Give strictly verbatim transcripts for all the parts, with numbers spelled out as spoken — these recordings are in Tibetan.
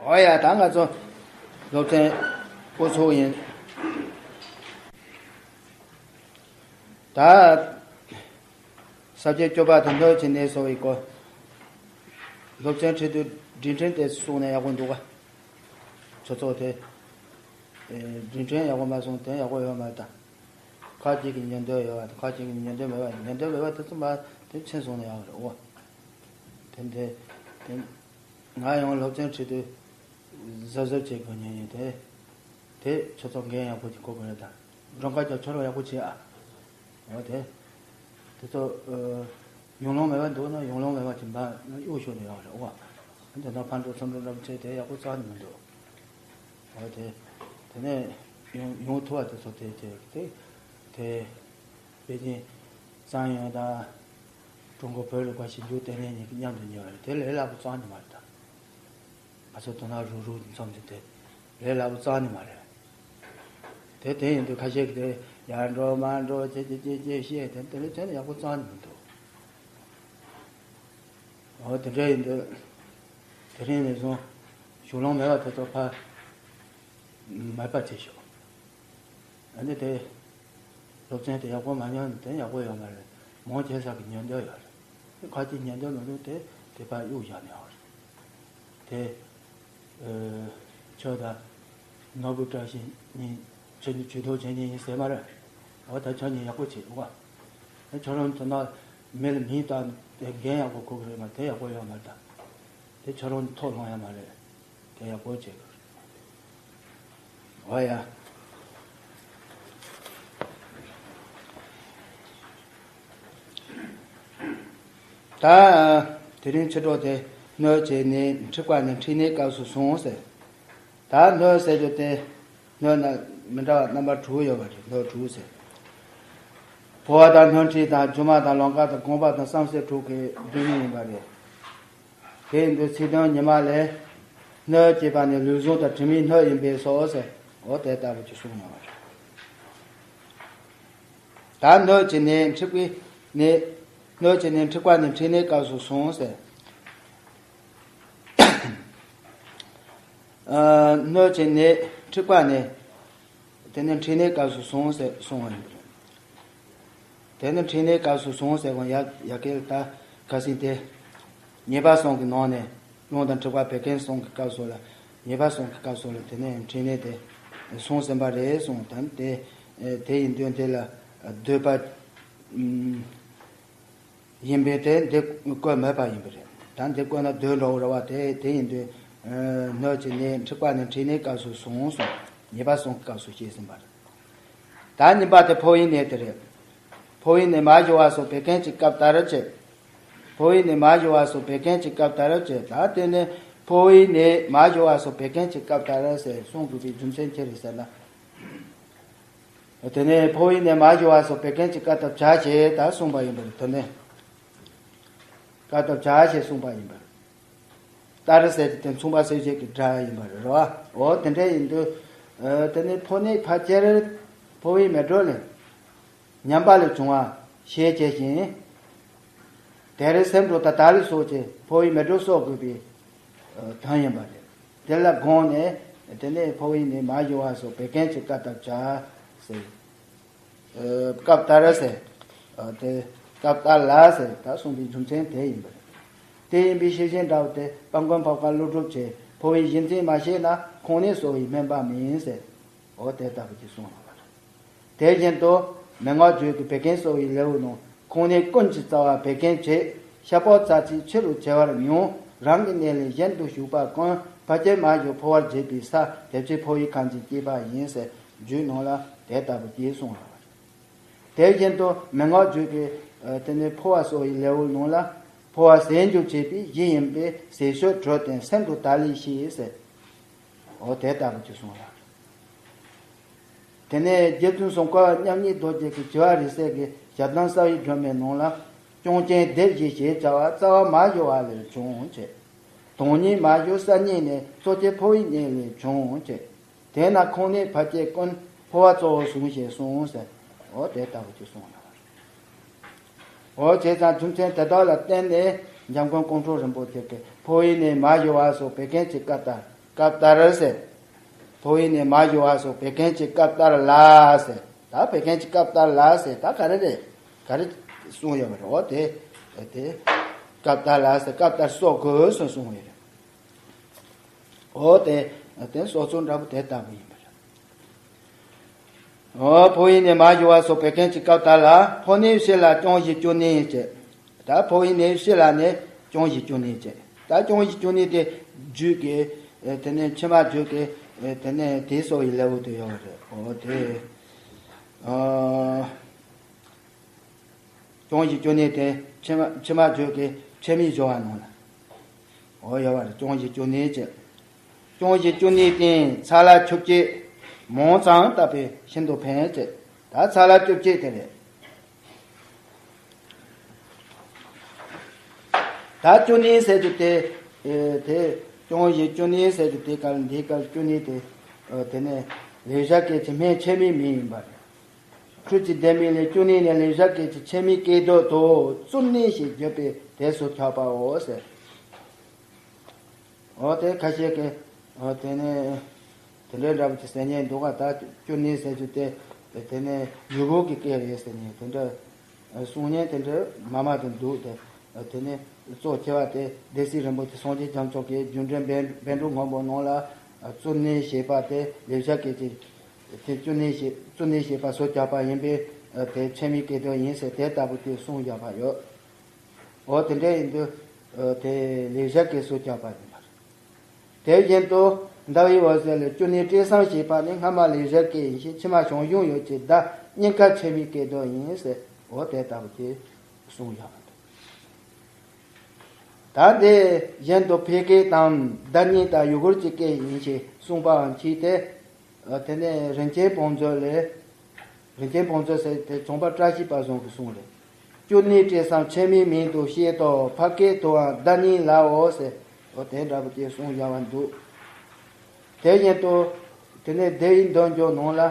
ཨོ་ཡ། ད་ང་ཚོ་སློབ་ཚན་འགོ་ཚུགས་ཡིན། ད་ས་བཅད་བཅུ་པ་དེ་སྣོད་ཀྱི་གནས་སོགས་ཡི་སྐོར། སློབ་ཚན་ཁྲིད་དུས་སྒྲིག་ཕྲན་དེ་གསུངས་ན་ཡག་པོ་འདུག་ག་ཚོ་ཚོ་དེ། ཨེ། སྒྲིག་ཕྲན་ཡག་པོ་མ་སོང་དོན་ཡག་པོ་ཡོད་མ་རེད་ད། ཁ་ཅིག་གི་ཉན་འདོད་ཡོད་པ་དང་ཁ་ཅིག་གི་ཉན་འདོད་མེད་པ། ཉན་འདོད་མེད་པ་དེ་ཚོ་མ་དེ་ཕྱིན་སོང་ན་ཡག་པོ་རེད་འོ། དེ་འདྲ་དེ། ང་ཡང་སློབ་ཚན་ཁྲིད་དུས་གཟབ་གཟབ་བྱེད་དགོས་ཉེན་ཡོད་དེ། དེ་ཁྱོད་ཚོ་འགན་ཡག་པོ་ཅིག་འཁུར་དགོས་རེད་ད། སྒྲུབ་ཁ་ཀྱང་ཁྱོད་རང་ཡག་པོ་བྱེད་ཨ། འོ་དེ། དེ་ཚོ་ཨ། ཡོང་ལོང་མེད་པ་འདུག་ན་ཡོང་ལོང་མེད་པ་ཅིག་འབའ་གཡུག་ཤོག་ནས་ཡོང་རེད་འོ། དེ་ན་ཕར་འགྲོ་ཚུར་འགྲོ་འདྲ་པོ་བྱས་དེ་ཡག་པོ་རྩ་ནས་མི་འདུག་འོ་དེ། དེ་ནས་ཡོང་ཡོང་ཐུབ་པ་དེ་ཚོ་དེ་དེ་དེ། དེ། པེ་ཅིན་ཙང་ཡོན་དང་། ཀྲུང་གོ་བོད་རིག་པ་ཞིབ་འཇུག་ལྟེ་གནས་གཉིས་ཀྱིས་མཉམ་དུ་གཉེར་བ་རེད། དེ་ལས་སླ་པོ་རྩ་ནས་མ་རེད་ད། ང་ཚོ་དོ་སྣང་རུག་རུག་འཛོམས་ཏེ་དེ་ལས་སླ་པོ་རྩ་ནས་མ་རེད། དེ་དེ་ཡིན་དུས་ཁ་ཤས་ཀྱིས་དེ་ཡར་འགྲོ་མར་འགྲོ་ཅེས་ཅེས་ཅེས་ཅེས་བཤད་དེ་དེ་ལས་དོན་ཡག་པོ་རྩ་ནས་མི་འདུག་འོ་དེ་འདྲ་ཡིན་དུས། དེ་རིང་ནས་བཟུང་ཞུགས་ལོང་མེད་པ་དེ་ཚོ་ཕར་མར་པ་བྱེད་ཤོག་ཨ་ནི་དེ། སློབ་ཚན་དེ་ཡག་པོ་མ་ཉན་ན་དེ་ཡག་པོ་ཡོད་མ་རེད། མང་ཆེ་ས་གི་ཉན་འདོད་ཡོད་རེད། ཁ་ཅིག་ཉན་འདོད་མི་འདུག་དེ་དེ་ཕར་གཡུག་བཞག་ནས་ཡོད་རེད། དེ། ཨ། ཁྱོད་དང་ནོར་བུ་བཀྲ་ཤིས་གཉིས་ཁྱོད་གཉིས་ཇུས་གཏོགས་བྱེད་མཁན་ཡིན་ཟེར་མ་རེད། འོ་ད་ཁྱོད་གཉིས་ཡག་པོ་བྱེད་འོ། ཁྱོད་རང་ཚོ་ན་མི་ལ་མིང་བཏགས་དེ་འགན་ཡག་པོ་འཁུར་གི་རེད་མ་དེ་ཡག་པོ་ཡོད་མ་རེད་ད། དེ་ཁྱོད་རང་ཐོག་ལྷུང་ཡ་མ་རེད། དེ་ཡག་པོ་བྱེད་དགོས། འོ་ཡ། ད། དེ་རིང་ཕྱི་དྲོ་དེ་སྣོད་བྱེད་ནས་འཁྲིག་པ་ནས་འཁྲིག་གནས་སྐབས་སུ་སོང་ཟེར། ད་སྣོད་ཟེར་རྒྱུ་དེ། སྣོད་ན་མི་འདྲ་བ་རྣམ་པ་དྲུག་ཡོད་པ་རེད། སྣོད་དྲུག་ཟེར། ཕོ་བ་དང་སྣོད་འཁྲུལ་དང་སྒྱུ་མ་དང་ལོང་བ་དང་སྒོམ་པ་དང་བསམ་སེམས་དྲུག་གི་སྡུད་ནི་ཡིན་པ་རེད། དེ་ཡིན་དུས་ཚིག་དོན་ཉི་མ་ལས། སྣོད་ཅེས་པ་ནི་ལུས་ཟུངས་དང་དྲི་མའི་སྣོད་ཡིན་པས་སོ་ཟེར། འོ་དེ་ལྟ་བུ་ཅིག་གསུངས་ཡོད་པ་རེད། ད་སྣོད་ཀྱི་ནད་འཁྲིག་པའི་ནད། སྣོད་ཀྱི་ནད་འཁྲིག་པ་ནི་འཁྲིག་གནས་སྐབས་སུ་སོང་ཟེར། ཨ། སྣོད་ཀྱི་ནད་འཁྲིག་པ་ནི། དེ་ནི་འཁྲིག་གནས་སྐབས་སུ་སོང་ཟེར་གསུངས་པ་ཡིན། དེ་ནི་འཁྲིག་གནས་སྐབས་སུ་སོང་ཟེར་གོ་ཡ་ཡ་གེ་ད་ཁ་སིང་དེ། ཉེས་པ་གསུམ་གྱི་ནང་ནས་རླུང་དང་འཁྲིག་པ་བད་ཀན་གསུམ་གྱི་སྐབས་སུ་ལ། ཉེས་པ་གསུམ་གྱི་སྐབས་སུ་ལ་དེ་ནས་འཁྲིག་གནས་དེ་སོང་ཟིན་པ་རེད་གསུངས། ད་དེ་དེ་ཡིན་དུས་དེ་ལ་སྡོད་པ་ཡིན་པས་དེ་འདི་བཀོད་མེད་པ་ཡིན་པ་རེད། ད་འདི་བཀོད་ན་སྡོད་འགྲོ་བ་རེད་བ། དེ་དེ་ཡིན་དུས་སྣོད་ཀྱི་ནད་འཁྲིག་པ་ནི་འཁྲིག་གནས་སྐབས་སུ་སོང་གསུངས། ཉེས་པ་གསུམ་གྱི་སྐབས་སུ་བཤད་ཟིན་པ་རེད། ད་གཉིས་པ་དེ་ཕོ་བའི་ནད་དེ་རེད། ཕོ་བའི་ནད་མ་ཞུ་བ་སོགས་བད་ཀན་གྱི་སྐབས་ལྟར་བྱེད། ཕོ་བའི་ནད་མ་ཞུ་བ་སོགས་བད་ཀན་གྱི་སྐབས་ལྟར་བྱེད། ད་དེ་ནི་ཕོ་བའི་ནད་མ་ཞུ་བ་སོགས་བད་ཀན་གྱི་སྐབས་ལྟར་ཟེར་གསུང་དགོས་པའི་རྒྱུ་མཚན་ཅི་རེད་ཟེར་ན། དེ་ནས་ཕོ་བའི་ནད་མ་ཞུ་བ་སོགས་བད་ཀན་གྱི་བཀག་ཐབས་བྱ་ཞེས་ད་གསུངས་པ་ཡིན་པར། དེ་ནས་བཀག་ཐབས་བྱ་ཞེས་གསུངས་པ་ཡིན་པར། ལྟར་ཟེར་གྱི་དེ་མཚུངས་པ་གསལ་བྱེད་ཀྱི་སྒྲ་ཡིན་པ་རེད་བ། འོ་དེ་འདྲ་ཡིན་དུས། ཨ། དེ་ནི་ཕོ་ནད་ཕལ་ཆེར་ཕོ་བའི་མེ་སྒྲོ་ལས་ཉམས་པ་ལས་བྱུང་བ་ཞེས་བྱ་ཞིང་། དེར་སེམས་སྒྲོ་དང་དར་ལི་སོགས་ཀྱིས་ཕོ་བའི་མེ་སྒྲོ་གསོ་དགོས་པའི་དོན་ཡིན་པ་རེད། དེ་ལ་དགོངས་ནས་དེ་ནས་ཕོ་བའི་ནད་མ་ཞུ་བ་སོགས་བད་ཀན་གྱི་བཀག་ཐབས་བྱ་ཟེར། ཨ། སྐབས་ལྟར་ཟེར། ཨ། དེ་སྐབས་ལྟར་ལ་ཟེར་ད་གསུངས་པའི་རྒྱུ་མཚན་དེ་ཡིན་པ་རེད། དེ་ཡིན་པའི་ཤེས་བཞིན་འདྲ་བོ་དེ་དཔལ་མགོན་འཕགས་པ་ཀླུ་སྒྲུབ་ཀྱིས་ཕོ་བའི་གཞི་འཛིན་མ་ཤེས་ན་ཁོང་ནད་གསོ་བའི་སྨན་པ་མིན་ཟེར། འོ་དེ་ལྟ་བུ་ཅིག་གསུངས་ཡོད་པ་རེད། དེ་བཞིན་དུ་མན་ངག་བརྗོད་ཀྱི་བད་ཀན་གསོ་བའི་ལེའུ་ནང་ཁོང་ནད་ཀུན་གྱི་རྩ་བ་བད་ཀན་བྱེད། ཤ་པགས་རྩ་ཚིག་ཕྱི་རུ་བྱེ་བར་མྱོང་། རང་གི་གནས་ལས་གཞན་དུ་ཞུགས་པ་ཀུན་ཕལ་ཆེར་མ་ཞུ་ཕོ་བར་བྱེད་པའི་ས་དེ་ཕྱིར་ཕོ་བའི་ཁ་འཛིན་སྐྱེས་པ་ཡིན་ཟེར་རྒྱུད་ནང་ལ་དེ་ལྟ་བུ་ཅིག་གསུངས་ཡོད་པ་རེད། དེ་བཞིན་དུ་མན་ངག་བརྗོད་ཀྱི། ཨ། དེ་ནས་ཕོ་བ་གསོ་བའི་ལེའུ་ནང་ལ། ཕོ་བ་ཟས་འཇུ་བྱེད་པའི་གཞི་ཡིན་པས་ཟས་སྤྱོད་དྲོད་ལྡན་སེམས་སྒྲོ་དར་ལི་ཞེས་ཟེར། འོ་དེ་ལྟ་བུ་ཅིག་གསུངས་ལ། དེ་ནས་རྗེ་བཙུན་སུམ་མཁར་མཉམ་ཉིད་རྡོ་རྗེ་གི་བྱེ་བ་རིས་གསལ་གྱི་ཞལ་གདམས་རྩ་བའི་སྒྲོན་མེའི་ནང་ལ། སྐྱོན་ཅན་སྡེ་བཞི་ཞེས་བྱ་བ་རྩ་བ་མ་ཞུ་བ་ལས་བྱུང་བྱས། དོན་གཉིས་མ་ཞུ་ས་གཉིས་ནས་གཙོ་ཆེ་ཕོ་བའི་གནས་ལས་བྱུང་བྱས། དེས་ན་ཁོང་ནད་ཕལ་སྐྱེས་ཀུན་ཕོ་བ་གཙོ་བོར་བཟུང་ཞེས་གསུངས་ཟེར། འོ་དེ་ལྟ་བུ་ཅིག་གསུངས་ལ། འོ་བྱས་ཙང་རྒྱུ་མཚན་དེ་དག་ལ་བརྟེན་ནས་འཇམ་མགོན་ཀོང་སྤྲུལ་རིན་པོ་ཆེ་གིས་ཕོ་བའི་ནད་མ་ཞུ་བ་སོགས་བད་ཀན་གྱི་བཀག་ཐབས། སྐབས་ལྟར་ཟེར། ཕོ་ཡིག་ནས་མ་ཞུ་བ་སོགས་བད་ཀན་གྱི་སྐབས་ལྟར་ལ་ཟེར། ད་བད་ཀན་གྱི་སྐབས་ལྟར་ལ་ཟེར། ད་ག་རེ་རེད། ག་རེ་གསུངས་ཡོད་པ་རེད། འོ་དེ། དེ། སྐབས་ལྟར་ལ་ཟེར། སྐབས་ལྟར་གསོག་དགོས་ཟེར་གསུངས་ཡོད་རེད། འོ་དེ། དེ་གསོག་ཚུལ་འདྲ་པོ་དེ་ལྟ་བུ་ཡིན་པ་རེད། འོ། ཕོ་ཡིག་ནས་མ་ཞུ་བ་སོགས་བད་ཀན་གྱི་སྐབས་ལྟར་ལ། ཕོ་ནི་ཕྱི་ལ་རྐྱང་བཞི་བཅུ་གཉིས་བྱས། ད་ཕོ་ཡིག་ནས་ཕྱི་ལ་ནས་རྐྱང་བཞི་བཅུ་གཉིས་བྱས། ད་རྐྱང་བཞི་བཅུ་གཉིས་དེ་རྒྱུད་ཀྱི། ཨེ། དེ་ནས་ཕྱི་མ་རྒྱུད་ཀྱི། ཨེ། དེ་ནས་དེ་སོགས་ཡི་ལེའུ་དུ་ཡོད་རེད། འོ་དེ། ཨ། རྐྱང་བཞི་བཅུ་གཉིས་དེ་ཕྱི་མ་ཕྱི་མ་རྒྱུད་ཀྱི་ཕྱི་མའི་སྦྱོར་བ་ནང་ལ། འོ་ཡོད་པ་རེད། རྐྱང་བཞི་བཅུ་གཉིས་བྱས། རྐྱང་བཞི་བཅུ་གཉིས་སྟེང་ཚ་ལ་ཆུབ་བྱེད་མང་ཙམ་བཏབ་པས་ཤིན་ཏུ་ཕན་བྱས། ད་ཚ་ལ་ཆུབ་བྱེད་དེ་རེད། ད་བཅུ་གཉིས་ཟེར་དུས་དེ། ཨེ། དེ་རྐྱང་བཞི་བཅུ་གཉིས་ཟེར་དུས་དེ་སྐབས་འདིའི་སྐབས་བཅུ་གཉིས་དེ། ཨེ། དེ་ནས་ལེགས་སྦྱར་སྐད་ཀྱི་སྨད་ཆད་མའི་མིང་ཡིན་པ་རེད། ཁྲུས་ཀྱི་ལྡེ་མིག་ལས། བཅུ་གཉིས་ནས་ལེགས་སྦྱར་སྐད་ཀྱི་ཆད་མའི་སྐད་དོད་དོ། བཙུན་ནི་ཞེས་བརྗོད་པས་དེ་སུ་ཁྱབ་པའོ་ཟེར། འོ་དེ་ཁ་ཤས་ཀྱིས། འོ་དེ་ནས་དེ་འདྲའི་འདྲ་པོ་ཅིག་ཟེར་མཁན་འདུག་ག་ད་བཅུ་གཉིས་ཟེར་རྒྱུ་དེ། དེ་ནས་ཡུ་གུར་གྱི་སྐད་རེད་ཟེར་ནས་དེ་འདྲ་གསུང་མཁན་དེ་འདྲ་མང་མང་དུ་འདུག་དེ། དེ་ནས་གཙོ་ཆེ་བ་དེ་སྡེ་སྲིད་རིན་པོ་ཆེ་སངས་རྒྱས་རྒྱ་མཚོ་གིས་རྒྱུ་འབྲས་བཻ་བཻ་ཌཱུརྱ་སྔོན་པོ་ནང་ལ། བཙུན་ནི་ཞེས་པ་དེ་ལེགས་སྦྱར་སྐད་ཀྱི། དེ་བཙུན་ནི་ཞེས་བཙུན་ནི་ཞེས་པ་སུ་ཁྱབ་པ་ཡིན་པས་དེ་ཆད་མའི་སྐད་དོད་ཡིན་ཟེར་དེ་ལྟ་བུ་དེ་གསུངས་བཞག་པ་ཡོད། འོ་དེ་འདྲ་ཡིན་དུས། ཨ། དེ་ལེགས་སྦྱར་སྐད་སུ་ཁྱབ་པ་ཡིན་པ་རེད། དེ་བཞིན་དུ་ཟླ་བའི་འོད་ཟེར་ལས། བཅུ་གཉིས་སྤྲེལ་བཟང་ཞེས་པ་ནི་སྔ་མ་ལེགས་སྦྱར་སྐད་ཡིན་ཞིང་། ཕྱི་མ་ཞང་ཞུང་ཡོད་ཀྱི་བརྡ་གཉིས་ཀ་ཆད་མའི་སྐད་དོད་ཡིན་ཟེར། འོ་དེ་ལྟ་བུ་དེ་གསུངས་བཞག་པ་འདུག་ད་དེ་བཞིན་དུ་ཕལ་སྐད་དང་བརྡ་རྙིང་དང་ཡུ་གུར་གྱི་སྐད་ཡིན་ཞེས་གསུངས་པའང་མཆིས་ཏེ། ཨ། དེ་ནས་རིན་ཆེན་བང་མཛོད་ལས། རིན་ཆེན་བང་མཛོད་ཟེར་དེ་བྱམས་པ་བཀྲ་ཤིས་པ་ཟུང་གི་གསུང་རེད། བཅུ་གཉིས་སྤྲེལ་བཟང་ཆད་མའི་མིང་དུ་བཤད་དོ། ཕལ་སྐད་དུའང་བརྡ་རྙིང་ལའོ་ཟེར། འོ་དེ་འདྲ་པོ་ཅིག་གསུངས་བཞག་པ་འདུག་དེ་བཞིན་དུ། དེ་ནས་སྡེ་བའི་འདོན་སྦྱོར་ནང་ལ།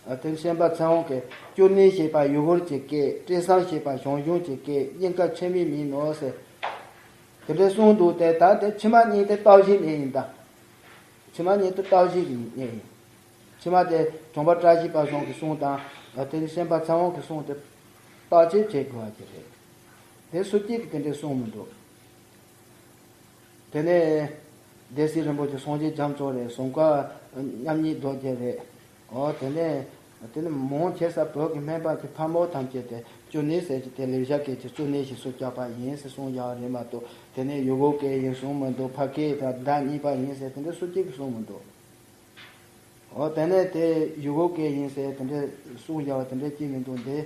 ཨ། དེ་ཤན་པ་ཚེ་དབང་གིས་བཅུ་གཉིས་ཞེས་པ་ཡུ་གུར་གྱི་སྐད། སྤྲེལ་བཟང་ཞེས་པ་ཞང་ཞུང་གི་སྐད། གཉིས་ཀ་ཆད་མའི་མིང་ནོ་ཟེར། དེ་འདྲ་གསུངས་འདུག་དེ་ད་དེ་ཕྱི་མ་གཉིས་དེ་རྟགས་གཞི་ནས་ཡིན་ད། ཕྱི་མ་གཉིས་དེ་རྟགས་གཞི་ནས་ཡིན། ཕྱི་མ་དེ་བྱམས་པ་བཀྲ་ཤིས་པ་ཟུང་གི་གསུང་དང་། ཨ། དེ་ནི་ཤན་པ་ཚེ་དབང་གི་གསུང་དེ་བརྟག་དཔྱད་བྱེད་དགོས་པ་ཅིག་རེད། དེ་སུ་གཅིག་གིས་དེ་འདྲ་གསུངས་མི་འདུག་དེ་ནས་སྡེ་སྲིད་རིན་པོ་ཆེ་སངས་རྒྱས་རྒྱ་མཚོ་རེད། ཟུང་དཀར་མཉམ་ཉིད་རྡོ་རྗེ་རེད། འོ་དེ་ནས། དེ་ནི་མང་ཆེ་ས་བོད་ཀྱི་སྨན་པ་གི་ཕ་མོ་ཐམས་ཅད་དེ་བཅུ་གཉིས་ཟེར་གྱི་དེ་ལེགས་སྦྱར་སྐད་ཀྱི་བཅུ་གཉིས་ཞེས་སུ་བརྒྱབ་པ་ཡིན་ཟེར་གསུངས་ཡོད་རེད་མ་གཏོགས། དེ་ནས་ཡུ་གུར་སྐད་ཡིན་གསུངས་མི་འདུག་ཕལ་སྐད་དང་བརྡ་རྙིང་པ་ཡིན་ཟེར་དེ་འདྲ་སུ་གཅིག་གིས་གསུངས་མི་འདུག་འོ་དེ་ནས་དེ་ཡུ་གུར་སྐད་ཡིན་ཟེར་དེ་འདྲ་གསུངས་ཡོད་པ་དེ་འདྲ་གཅིག་མི་འདུག་འདི་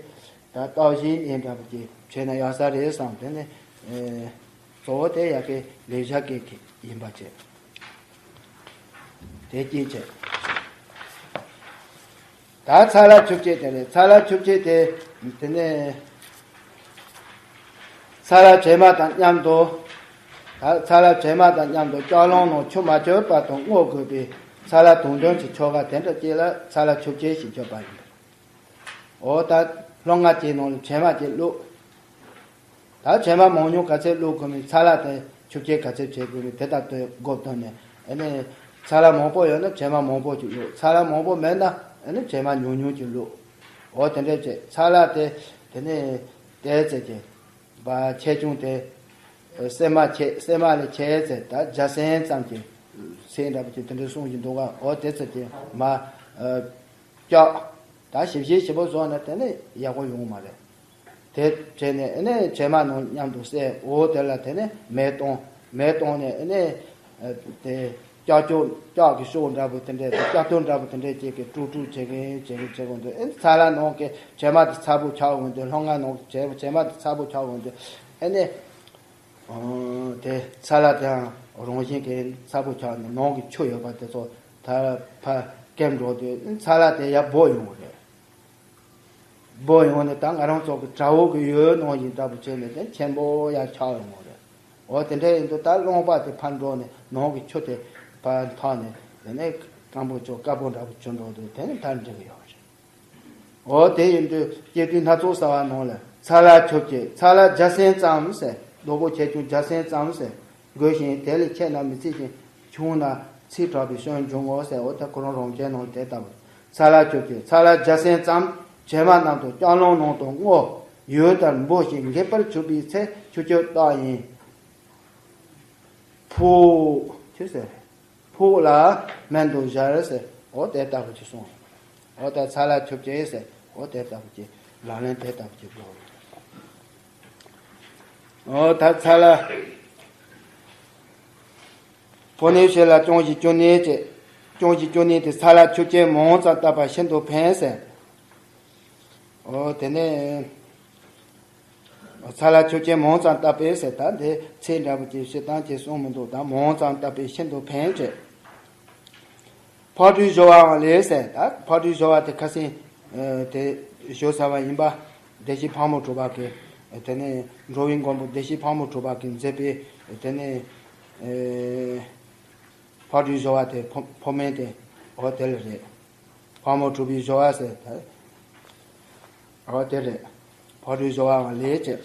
ད་རྟགས་གཞི་ནས་འདྲ་པོ་ཅིག་བྱས་ན་ཡག་ས་རེད་བསམ། དེ་ནས། ཨེ། གཙོ་བོ་དེ་ཡ་གི་ལེགས་སྦྱར་སྐད་ཀྱི་ཡིན་པ་བྱས། དེ་གཅིག་བྱས། ད་ཚ་ལ་ཆུབ་བྱེད་དེ་རེད། ཚ་ལ་ཆུབ་བྱེད་དེ། དེ་ནས་ཚ་ལ་བྱེ་མ་དང་མཉམ་དུ། ད་ཚ་ལ་བྱེ་མ་དང་མཉམ་དུ་ལྕགས་སླང་ནང་ཆུ་མ་བཅུག་བར་དུ་བརྔོ་དགོས་པའི་ཚ་ལ་དུང་འདོན་གྱི་ཆོ་ག་དེ་འདྲ་ཅིག་ལ་ཚ་ལ་ཆུབ་བྱེད་ཞེས་བརྗོད་པ་ཡིན། འོ་ད་སློང་ང་ཅིག་ནང་ལ་བྱེ་མ་ཅིག་བླུགས། ད་བྱེ་མ་མང་ཉུང་ག་ཚད་བླུགས་དགོས་མིན། ཚ་ལ་དེ་ཆུ་སྐྱེས་ག་ཚད་བྱེད་དགོས་མིན་དེ་ལྟར་དུ་སྒོ་བསྟུན་ནས། ཨ་ནི་ཚ་ལ་མང་པོ་ཡོད་ན་བྱེ་མ་མང་པོ་ཅིག་བླུགས། ཚ་ལ་མང་པོ་མེད་ན་ཨ་ནི་བྱེ་མ་ཉུང་ཉུང་ཅིག་བླུགས། འོ་དེ་འདྲས་བྱས་ཚ་ལ་དེ་དེ་ནས་དེ་ཚད་ཀྱི་བ་ཆེ་ཆུང་དེ་སྲན་མ་ཆེ་སྲན་མ་ལས་ཆེ་ཚད་ད་བརྒྱ་སྲན་ཙམ་གྱི་ཚད་འདྲ་པོ་ཅིག་དེ་འདྲས་གསུངས་བཞིན་འདུག་ག་འོ་དེ་ཚད་ཀྱི་མ་ཨ་བཀྱག་ད་ཞིབ་ཞིབ་ཞིབ་པོ་བཟོས་ན་དེ་ནི་ཡག་པོ་ཡོང་མ་རེད། དེ་བྱས་ནས་ཨ་ནི་བྱེ་མ་ནང་མཉམ་དུ་བསྲེས། འོ་དེ་ལ་དེ་ནི་མེ་བཏང་། མེ་བཏང་ནས་ཨ་ནི་དེ་ལྕགས་ཀྱོག་ལྕགས་ཀྱི་ཤོག་འདྲ་པོ་དེ་འདྲས་དེ་ལྕགས་ཐོ་འདྲ་པོ་དེ་འདྲས་ཅིག་གིས་དཀྲུག་དཀྲུག་བྱེད་གིན་བྱེད་གིན་བྱེད་གིན་འདུག་ཨ་ནི་ཚ་ལ་ནང་གི་བྱེ་མ་དེ་ཚ་པོ་ཆགས་འོང་དུས། སློང་ང་ནང་གི་བྱེ་བྱེ་མ་དེ་ཚ་པོ་ཆགས་འོང་དུས་ཨ་ནི། ཨོ། དེ་ཚ་ལ་དེའང་རང་བཞིན་གྱིས་ཚ་པོ་ཆགས་ནས་ནང་གི་ཆུ་ཡོད་པ་དེ་ཚོ་ད་ཕར་སྐེམ་འགྲོ་དུས་ཚ་ལ་དེ་ཡར་སྦོ་ཡོང་གི་རེད། སྦོ་ཡོང་ནས་ད་ང་རང་ཚོ་གི་བྲ་བོ་གི་ཡོལ་ནང་བཞིན་འདྲ་པོ་བྱས་ནས་དེ་ཆེན་པོ་ཡར་ཆགས་ཡོང་གི་རེད། འོ་དེ་འདྲ་ཡིན་དུས་ད་སློང་པ་དེ་ཕར་འགྲོ་ནས་ནང་གི་ཆུ་དེ་ཕར་འཐག་ནས་དེ་ནས་སྐམ་པོ་ཆུ་དཀར་པོ་འདྲ་པོ་བྱུང་འགྲོ་དུས་དེ་ནས་ད་འགྲིག་གི་ཡོད་རེད། འོ་དེ་ཡིན་དུས་སྐྱེ་དུས་སྣ་ཚོགས་ཟ་བ་ནང་ལ་ཚ་ལ་ཆུབ་བྱེད། ཚ་ལ་བརྒྱ་སྲན་ཙམ་ཟེར། རྡོག་པོ་ཆེ་ཆུང་བརྒྱ་སྲན་ཙམ་ཟེར་དགོས་ཤིང་། དེ་ལས་ཆེ་ན་མི་བརྩི་ཞིང་ཆུང་ན་ ཚིག་དྲག་པའི་སྐྱོན་འབྱུང་ངོ་ཟེར། འོ་ད་ཁོ་རང་རང་རྒྱལ་ནང་དེ་ལྟ་བུ། ཚ་ལ་ཆུ་སྐྱེས། ཚ་ལ་རྒྱ་སེན་ཙམ། བྱེ་མ་རྣམས་དང་ལྕང་ལོང་ནང་དུ་སྔོ། ཡོས་ལྟར་འབོ་ཞིང་འགེབས་པར་བྱུག་པའི་ཚེ། ཆུ་སྐྱོར་བཏགས་ཡིན། ཕུག་ཆུ་ཟེར། ཕུག་ལ་སྨན་དུ་སྦྱར་ཟེར། འོ་དེ་ལྟ་བུ་ཅིག་གསུངས། འོ་ད་ཚ་ལ་ཆུ་སྐྱེས་ཟེར། འོ་དེ་ལྟ་བུ་ཅིག་ལག་ལེན་དེ་ལྟ་བུ་ཅིག་དགོས། འོ་ད་ཚ་ལ། ཕོ་ནད་ཕྱི་ལ་རྐྱང་ཞིང་སྐྱོ་ནད་ཅེས། རྐྱང་ཞིང་སྐྱོ་ནད་དེ་ཚ་ལ་ཆུ་སྐྱེས་མང་ཙམ་བཏབ་པ་ཤིན་ཏུ་ཕན་ཟེར། འོ་དེ་ནས། ཚ་ལ་ཆུ་སྐྱེས་མང་ཙམ་བཏབ་པས་ཟེར། ད་འདི་ཚིག་འདྲ་པོ་ཅིག་བཤད་སྟངས་ཅིག་གསུངས་མི་འདུག་ད་མང་ཙམ་བཏབ་པས་ཤིན་ཏུ་ཕན་ཅེས། ཕག་གྲུའི་སྦྱོར་བའང་ལེགས་ཟེར། ད་ཕག་གྲུའི་སྦྱོར་བ་དེ་ཁ་སང་། ཨ། དེ་ཞུས་ཚར་བ་ཡིན་པ། བདེ་གཤེགས་ཕག་མོ་གྲུ་པ་གིས། དེ་ནས་འགྲོ་བའི་མགོན་པོ་བདེ་གཤེགས་ཕག་མོ་གྲུ་པ་གིས་མཛད་པའི། དེ་ནས། ཨ། ཕག་གྲུའི་སྦྱོར་བ་དེ་ཕོ་ཕོ་མིང་དེ། འོ་དེ་ལ་རེད། ཕག་མོ་གྲུ་པའི་སྦྱོར་བ་ཟེར་ད། འོ་དེ་རེད། ཕག་གྲུའི་སྦྱོར་བའང་ལེགས་ཅེས།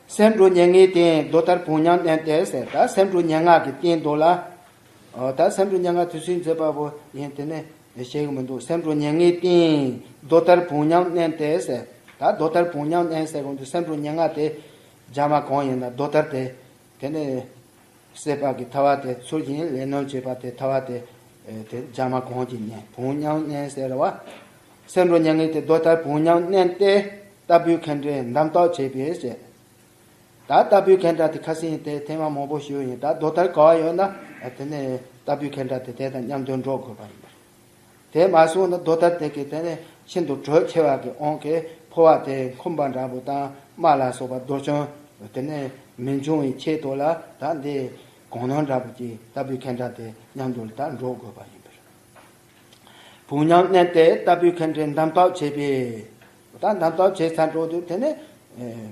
སེམས་འགྲོ་མྱ་ངན་བསྟེན། རྡོ་ལྟར་བུང་ཉམས་མནན་ཏེ་ཟེར། ད་སེམས་འགྲོ་མྱ་ངན་གྱི་རྟེན་འདུག་ལ། འོ་ད་སེམས་འགྲོ་མྱ་ངན་དུས་ཚོད་མཛད་པ་པོ་ཡིན་དེ་ནས་ཤེས་གི་མི་འདུག་སེམས་འགྲོ་མྱ་ངན་བསྟེན། རྡོ་ལྟར་བུང་ཉམས་མནན་ཏེ་ཟེར། ད་རྡོ་ལྟར་བུང་ཉམས་མནན་ཟེར་གོང་དུ་སེམས་འགྲོ་མྱ་ངན་དེ། རྒྱ་མ་གང་ཡིན་ན་རྡོ་ལྟར་དེ། དེ་ནས། བསད་པ་གི་ཐལ་བ་དེ་ཚུར་བཞིན་ལས་སྣོན་བྱེད་པ་དེ་ཐལ་བ་དེ། ཨེ། དེ་རྒྱ་མ་གང་གིས་མནན། བུང་ཉམས་མནན་ཟེར་བ། སེམས་འགྲོ་མྱ་ངན་དེ་རྡོ་ལྟར་བུང་ཉམས་མནན་ཏེ། ལྟ་བུའི་མཁན་སྤྲུལ་འདམ་སྟག་བྱས་པས་ཟེར། ད་ལྟ་བུའི་མཁན་སྤྲུལ་དེ་ཁ་སང་དེ་ཐེངས་མ་མང་པོ་ཞུས་ཡིན། ད་རྡོ་ལྟར་ག་བ་ཡོད་ན། ཨ། དེ་ནས་ལྟ་བུའི་མཁན་སྤྲུལ་དེ་དེ་དང་མཉམ་དུ་འགྲོགས་དགོས་པ་ཡིན་པ་རེད། དེ་མ་སོང་ན་རྡོ་ལྟར་དེ་གིས་དེ་ནས་ཤིན་ཏུ་དྲོད་ཆེ་བ་གི་དབང་གིས་ཕོ་བ་དེ་འཁུམས་པ་འདྲ་པོ་དང་རྨ་ལ་སོགས་པ་རྡོ་སྐྱོན་དེ་ནས་མི་འབྱུང་བའི་ཆེད་དུ་ལ། ད་འདི་གང་ན་འདྲ་པོ་ཅིག་ལྟ་བུའི་མཁན་སྤྲུལ་དེ་མཉམ་དུ་ལ་ད་འགྲོགས་དགོས་པ་ཡིན་པས། བུང་ཉམས་མནན་ཏེ་ལྟ་བུའི་མཁན་སྤྲུལ་འདམ་སྟག་བྱས་པས། ད་འདམ་སྟག་བྱས་ཚར་འགྲོ་དུས་དེ་ནས་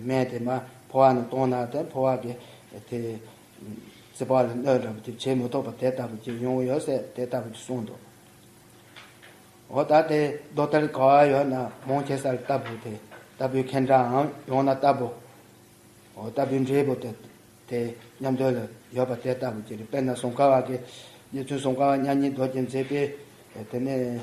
སྨན་དེ་མར་ཕོ་བ་ནས་བཏང་ན་དེ་ཕོ་བ་གི་དེ། རྩིག་པ་ལ་གནོད་འདྲ་པོ་དེ་བྱེད་མི་ཐུབ་པ་དེ་ལྟ་བུ་ཅིག་ཡོང་ཡོད་ཟེར། དེ་ལྟ་བུ་ཅིག་གསུངས་འདུག་འོ་ད་དེ་རྡོ་ལྟར་ག་བ་ཡོད་ན་མང་ཆེ་ས་ལ་ལྟ་བུ་དེ། ལྟ་བུའི་མཁན་སྤྲུལ་འམ་ཡང་ན་ལྟ་བུ། འོ་ལྟ་བུའི་འབྲས་བུ་དེ། དེ་མཉམ་དུ་ལ་ཡོད་པ་དེ་ལྟ་བུ་ཅིག་རེད། དཔེར་ན་ཟུང་ཁ་བ་གི། རྗེ་བཙུན་ཟུང་ཁ་བ་མྱ་ངན་རྡོ་རྗེས་མཛད་པའི། དེ་ནས་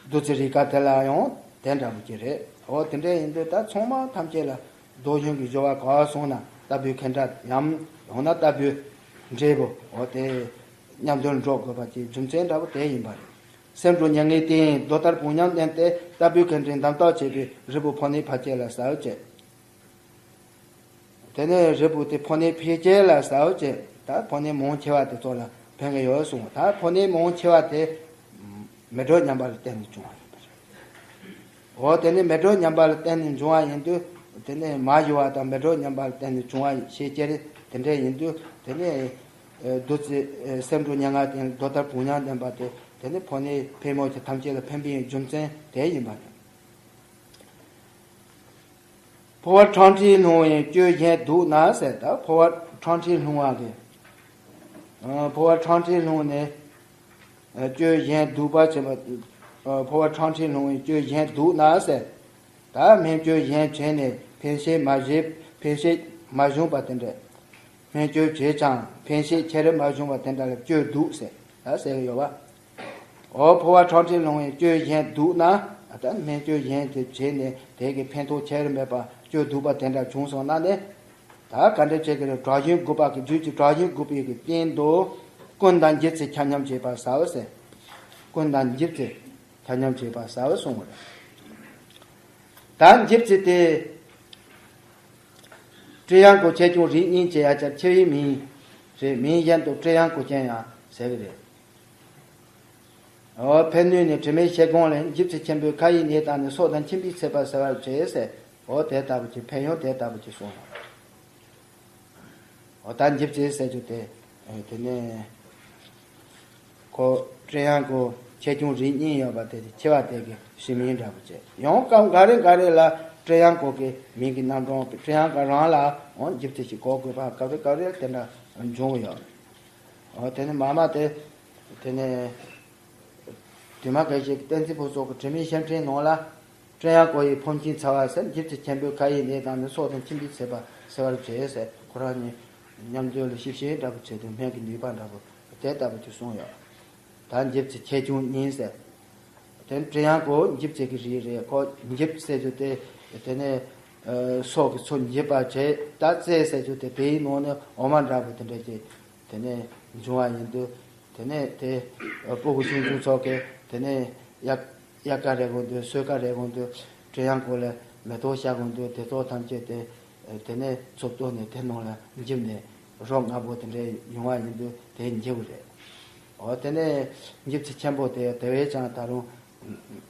བདུད་རྩི་རིགས་བརྒྱ་དེ་ལ་ཡང་དེ་འདྲ་བུ་ཅིག་རེད། འོ་དེ་འདྲ་ཡིན་དུས་ད་ཚང་མ་ཐམས་ཅད་ལ། རྡོ་གཞུང་གི་སྦྱོར་བ་ག་བ་སོང་ན་ལྟ་བུའི་མཁན་སྤྲུལ་ཡང་ཡང་ན་ལྟ་བུའི་འབྲས་བུ། འོ་དེ་མཉམ་དུ་འགྲོགས་དགོས་པ་ཅིག་རྒྱུ་མཚན་འདྲ་པོ་དེ་ཡིན་པ་རེད། སེམས་འགྲོ་མྱ་ངན་བསྟེན། རྡོ་ལྟར་བུང་ཉམས་མནན་ཏེ། ལྟ་བུའི་མཁན་སྤྲུལ་འདམ་སྟག་བྱས་པས་རིལ་བུ་ཕོ་ནད་ཕལ་སྐྱེས་ལ་ཟ་བ་བྱས། དེ་ནས་རིལ་བུ་དེ་ཕོ་ནད་ཕལ་སྐྱེས་ལ་ཟ་བ་བྱས། ད་ཕོ་ནད་མང་ཆེ་བ་དེ་ཚོ་ལ་ཕན་གི་ཡོད་གསུངས། ད་ཕོ་ནད་མང་ཆེ་བ་དེ་མེ་སྒྲོན་ཉམས་པ་ལ་བརྟེན་ནས་བྱུང་བ་ཡིན་པ་རེད། འོ་དེ་ནས་མེ་སྒྲོན་ཉམས་པ་ལ་བརྟེན་ནས་འབྱུང་བ་ཡིན་དུས། དེ་ནས་མ་ཞུ་བ་དང་མེ་སྒྲོན་ཉམས་པ་ལ་བརྟེན་ནས་བྱུང་བ་ཞེས་སྐྱེ་རེ་དེ་འདྲ་ཡིན་དུས། དེ་ནས་བདུད་རྩི་སེམས་འགྲོ་མྱ་ངན་བསྟེན། རྡོ་ལྟར་བུང་ཉམས་མནན་པ་དེ། དེ་ནས་ཕོ་ནད་ཕལ་མོ་ཆེ་ཐམས་ཅད་ལ་ཕན་པའི་རྒྱུ་མཚན་དེ་ཡིན་པ་རེད། ཕོ་བ་ཁྲག་མཁྲིས་ལྷུང་བས་གཅོད་གཞན་སྡུག་ན་ཟེར། ད་ཕོ་བ་ཁྲག་མཁྲིས་ལྷུང་བ་གི། ཕོ་བ་ཁྲག་མཁྲིས་ལྷུང་ནས། གཅོད་གཞན་སྡུག་པ་བྱེད་པ། ཕོ་བ་ཁྲག་མཁྲིས་ལྷུང་བས་གཅོད་གཞན་སྡུག་ན་ཟེར། ད་སྨན་བཅོས་གཞན་བྱས་ནས་ཕན་བྱེད་མ་བྱས། ཕན་བྱེད་མ་བྱུང་བ་དེ་འདྲ། སྨན་བཅོས་བྱས་ཀྱང་ཕན་བྱེད་ཁྱེར་མ་བྱུང་བ་དེ་འདྲ་ལ་གཅོད་སྡུག་ཟེར་ད་ཟེར་གི་ཡོད་པ། འོ་ཕོ་བ་ཁྲག་མཁྲིས་ལྷུང་བས་གཅོད་གཞན་སྡུག་ན། ད་སྨན་བཅོས་གཞན་དེ་བྱས་ནས་དེ་གི་ཕན་ཐོགས་ཁྱེར་མེད་པ་གཅོད་སྡུག་པ་དེ་འདྲ་བྱུང་སོང་ན་ནི། ད་ག་འདྲ་བྱེད་ཀྱི་རེད། དྲག་ཞན་དགུ་པ་གི་རྒྱུད་ཀྱི་དྲག་ཞན་དགུ་པའི་གི་སྟེང་དུ་ཀུན་དང་འགྱུར་ཚེ་ཆ་མཉམ་བྱེད་པ་ཟ་བ་ཟེར། ཀུན་དང་འགྱུར་ཚེ་ཆ་མཉམ་བྱེད་པ་ཟ་བ་གསུངས་པ་རེད། ད་འགྱུར་ཚེ་དེ། སྤྲེའུ་ཡང་ཀོ་ཆེ་ཆུང་རིགས་གཉིས་ཀྱི་ཡ་ཆ་ཆེ་བའི་མིང་རེད། མིང་གཞན་དུ་སྤྲེའུ་ཡང་ཀོ་ཅན་ཡང་ཟེར་གི་རེད། འོ་ཕན་གནོད་ནི་དྲི་མེད་ཤེལ་སྒོང་ལས། འཇིབས་ཚད་ཆེན་པོས་ཁ་ཡི་ནད་དང་ནི། སྲོག་དང་འཆིང་བས་ཚད་པ་ཟ་བར་བྱེད་ཟེར། འོ་དེ་ལྟ་བུ་ཅིག་ཕན་ཡོན་དེ་ལྟ་བུ་ཅིག་གསུངས། འོ་ད་འཇིབས་ཚད་ཟེར་རྒྱུ་དེ། དེ་ནས་ཁོ་སྤྲེའུ་ཡང་ཀོ་ཆེ་ཆུང་རིགས་གཉིས་ཡོད་པ་དེ་ཆེ་བ་དེ་གི་ཞི་མིང་འདྲ་པོ་བྱས། ཡང་སྐབས་འགའ་རེ་འགའ་རེ་ལ་སྤྲེའུ་ཡང་ཀོ་གི་མིང་གི་རྣམ་གྲངས་སྤྲེའུ་ཡང་ཀོ་རང་ལ་འོ་འཇིབས་ཚད་ཞིག་གོ་དགོས་པ་སྐབས་རེ་སྐབས་རེ་དེ་འདྲ་འབྱུང་གི་ཡོད། འོ་དེ་ནས་མ་མ་དེ། དེ་ནས། དུ་མ་དགེ་བཤེས་ཀྱི་བསྟན་འཛིན་ཕུན་ཚོགས་ཀྱི་དྲི་མེད་བཤད་ཕྲེང་ནང་ལ། སྤྲེའུ་ཡང་ཀོ་ཡི་ཕོ་མཆིན་ཚ་བ་ཟེར། འཇིབས་ཚད་ཆེན་པོས་ཁ་ཡི་ནད་དང་ནི། སྲོག་དང་འཆིང་བས་ཚད་པ་ཟ་བར་བྱེད་ཟེར། ཁོ་རང་གཉིས་མཉམ་འདོད་ལ་ཞིབ་བཤེར་འདྲ་པོ་བྱས་ཏེ་སྨན་གྱི་ནུས་པ་འདྲ་པོ་དེ་ལྟ་བུ་ཅིག་གསུངས་ཡོད། ད་འཇིབ་ཚིག་ཁྱད་ཆུང་གཉིས་ཟེར། དེ་ནས་བྲི་ཡང་ཀོ་འཇིབ་ཚིག་གི་རིགས་རེད། ཁོ་འཇིབ་ཟེར་རྒྱུ་དེ་དེ་ནས་ཨ་སོགས་ཀྱི་ཚུར་འཇིབ་པ་བྱེད། ད་ཚིག་ཟེར་རྒྱུ་དེ་དེའི་ནང་ནས་འོ་མ་འདྲ་པོ་དེ་འདྲ་ཅིག་དེ་ནས་འབྱུང་བ་ཡིན་དུས། དེ་ནས་དེ་ཨ་སྤུ་གུ་ཆུང་ཆུང་ཚོ་གིས་དེ་ནས་དབྱར་དབྱར་ཁ་རེད་དགོངས་དུས། སོས་ཁ་རེད་དགོངས་དུས། བྲི་ཡང་ཀོ་ལ་མེ་ཏོག་བཞག་དགོངས་དུས། དེ་ཚོ་ཐམས་ཅད་དེ་དེ་ནས་ཚུར་གཏོར་ནས་དེ་ནང་ལ་འཇིབ་ནས་རོ་ལྔ་པོ་དེ་འདྲ་ཡོང་བ་ཡིན་དུས། དེ་འཇིབ་རེད། འོ་དེ་ནས་འཇིབ་ཚིག་ཆེན་པོ་དེ་དེ་བས་ཀྱང་ད་རུང་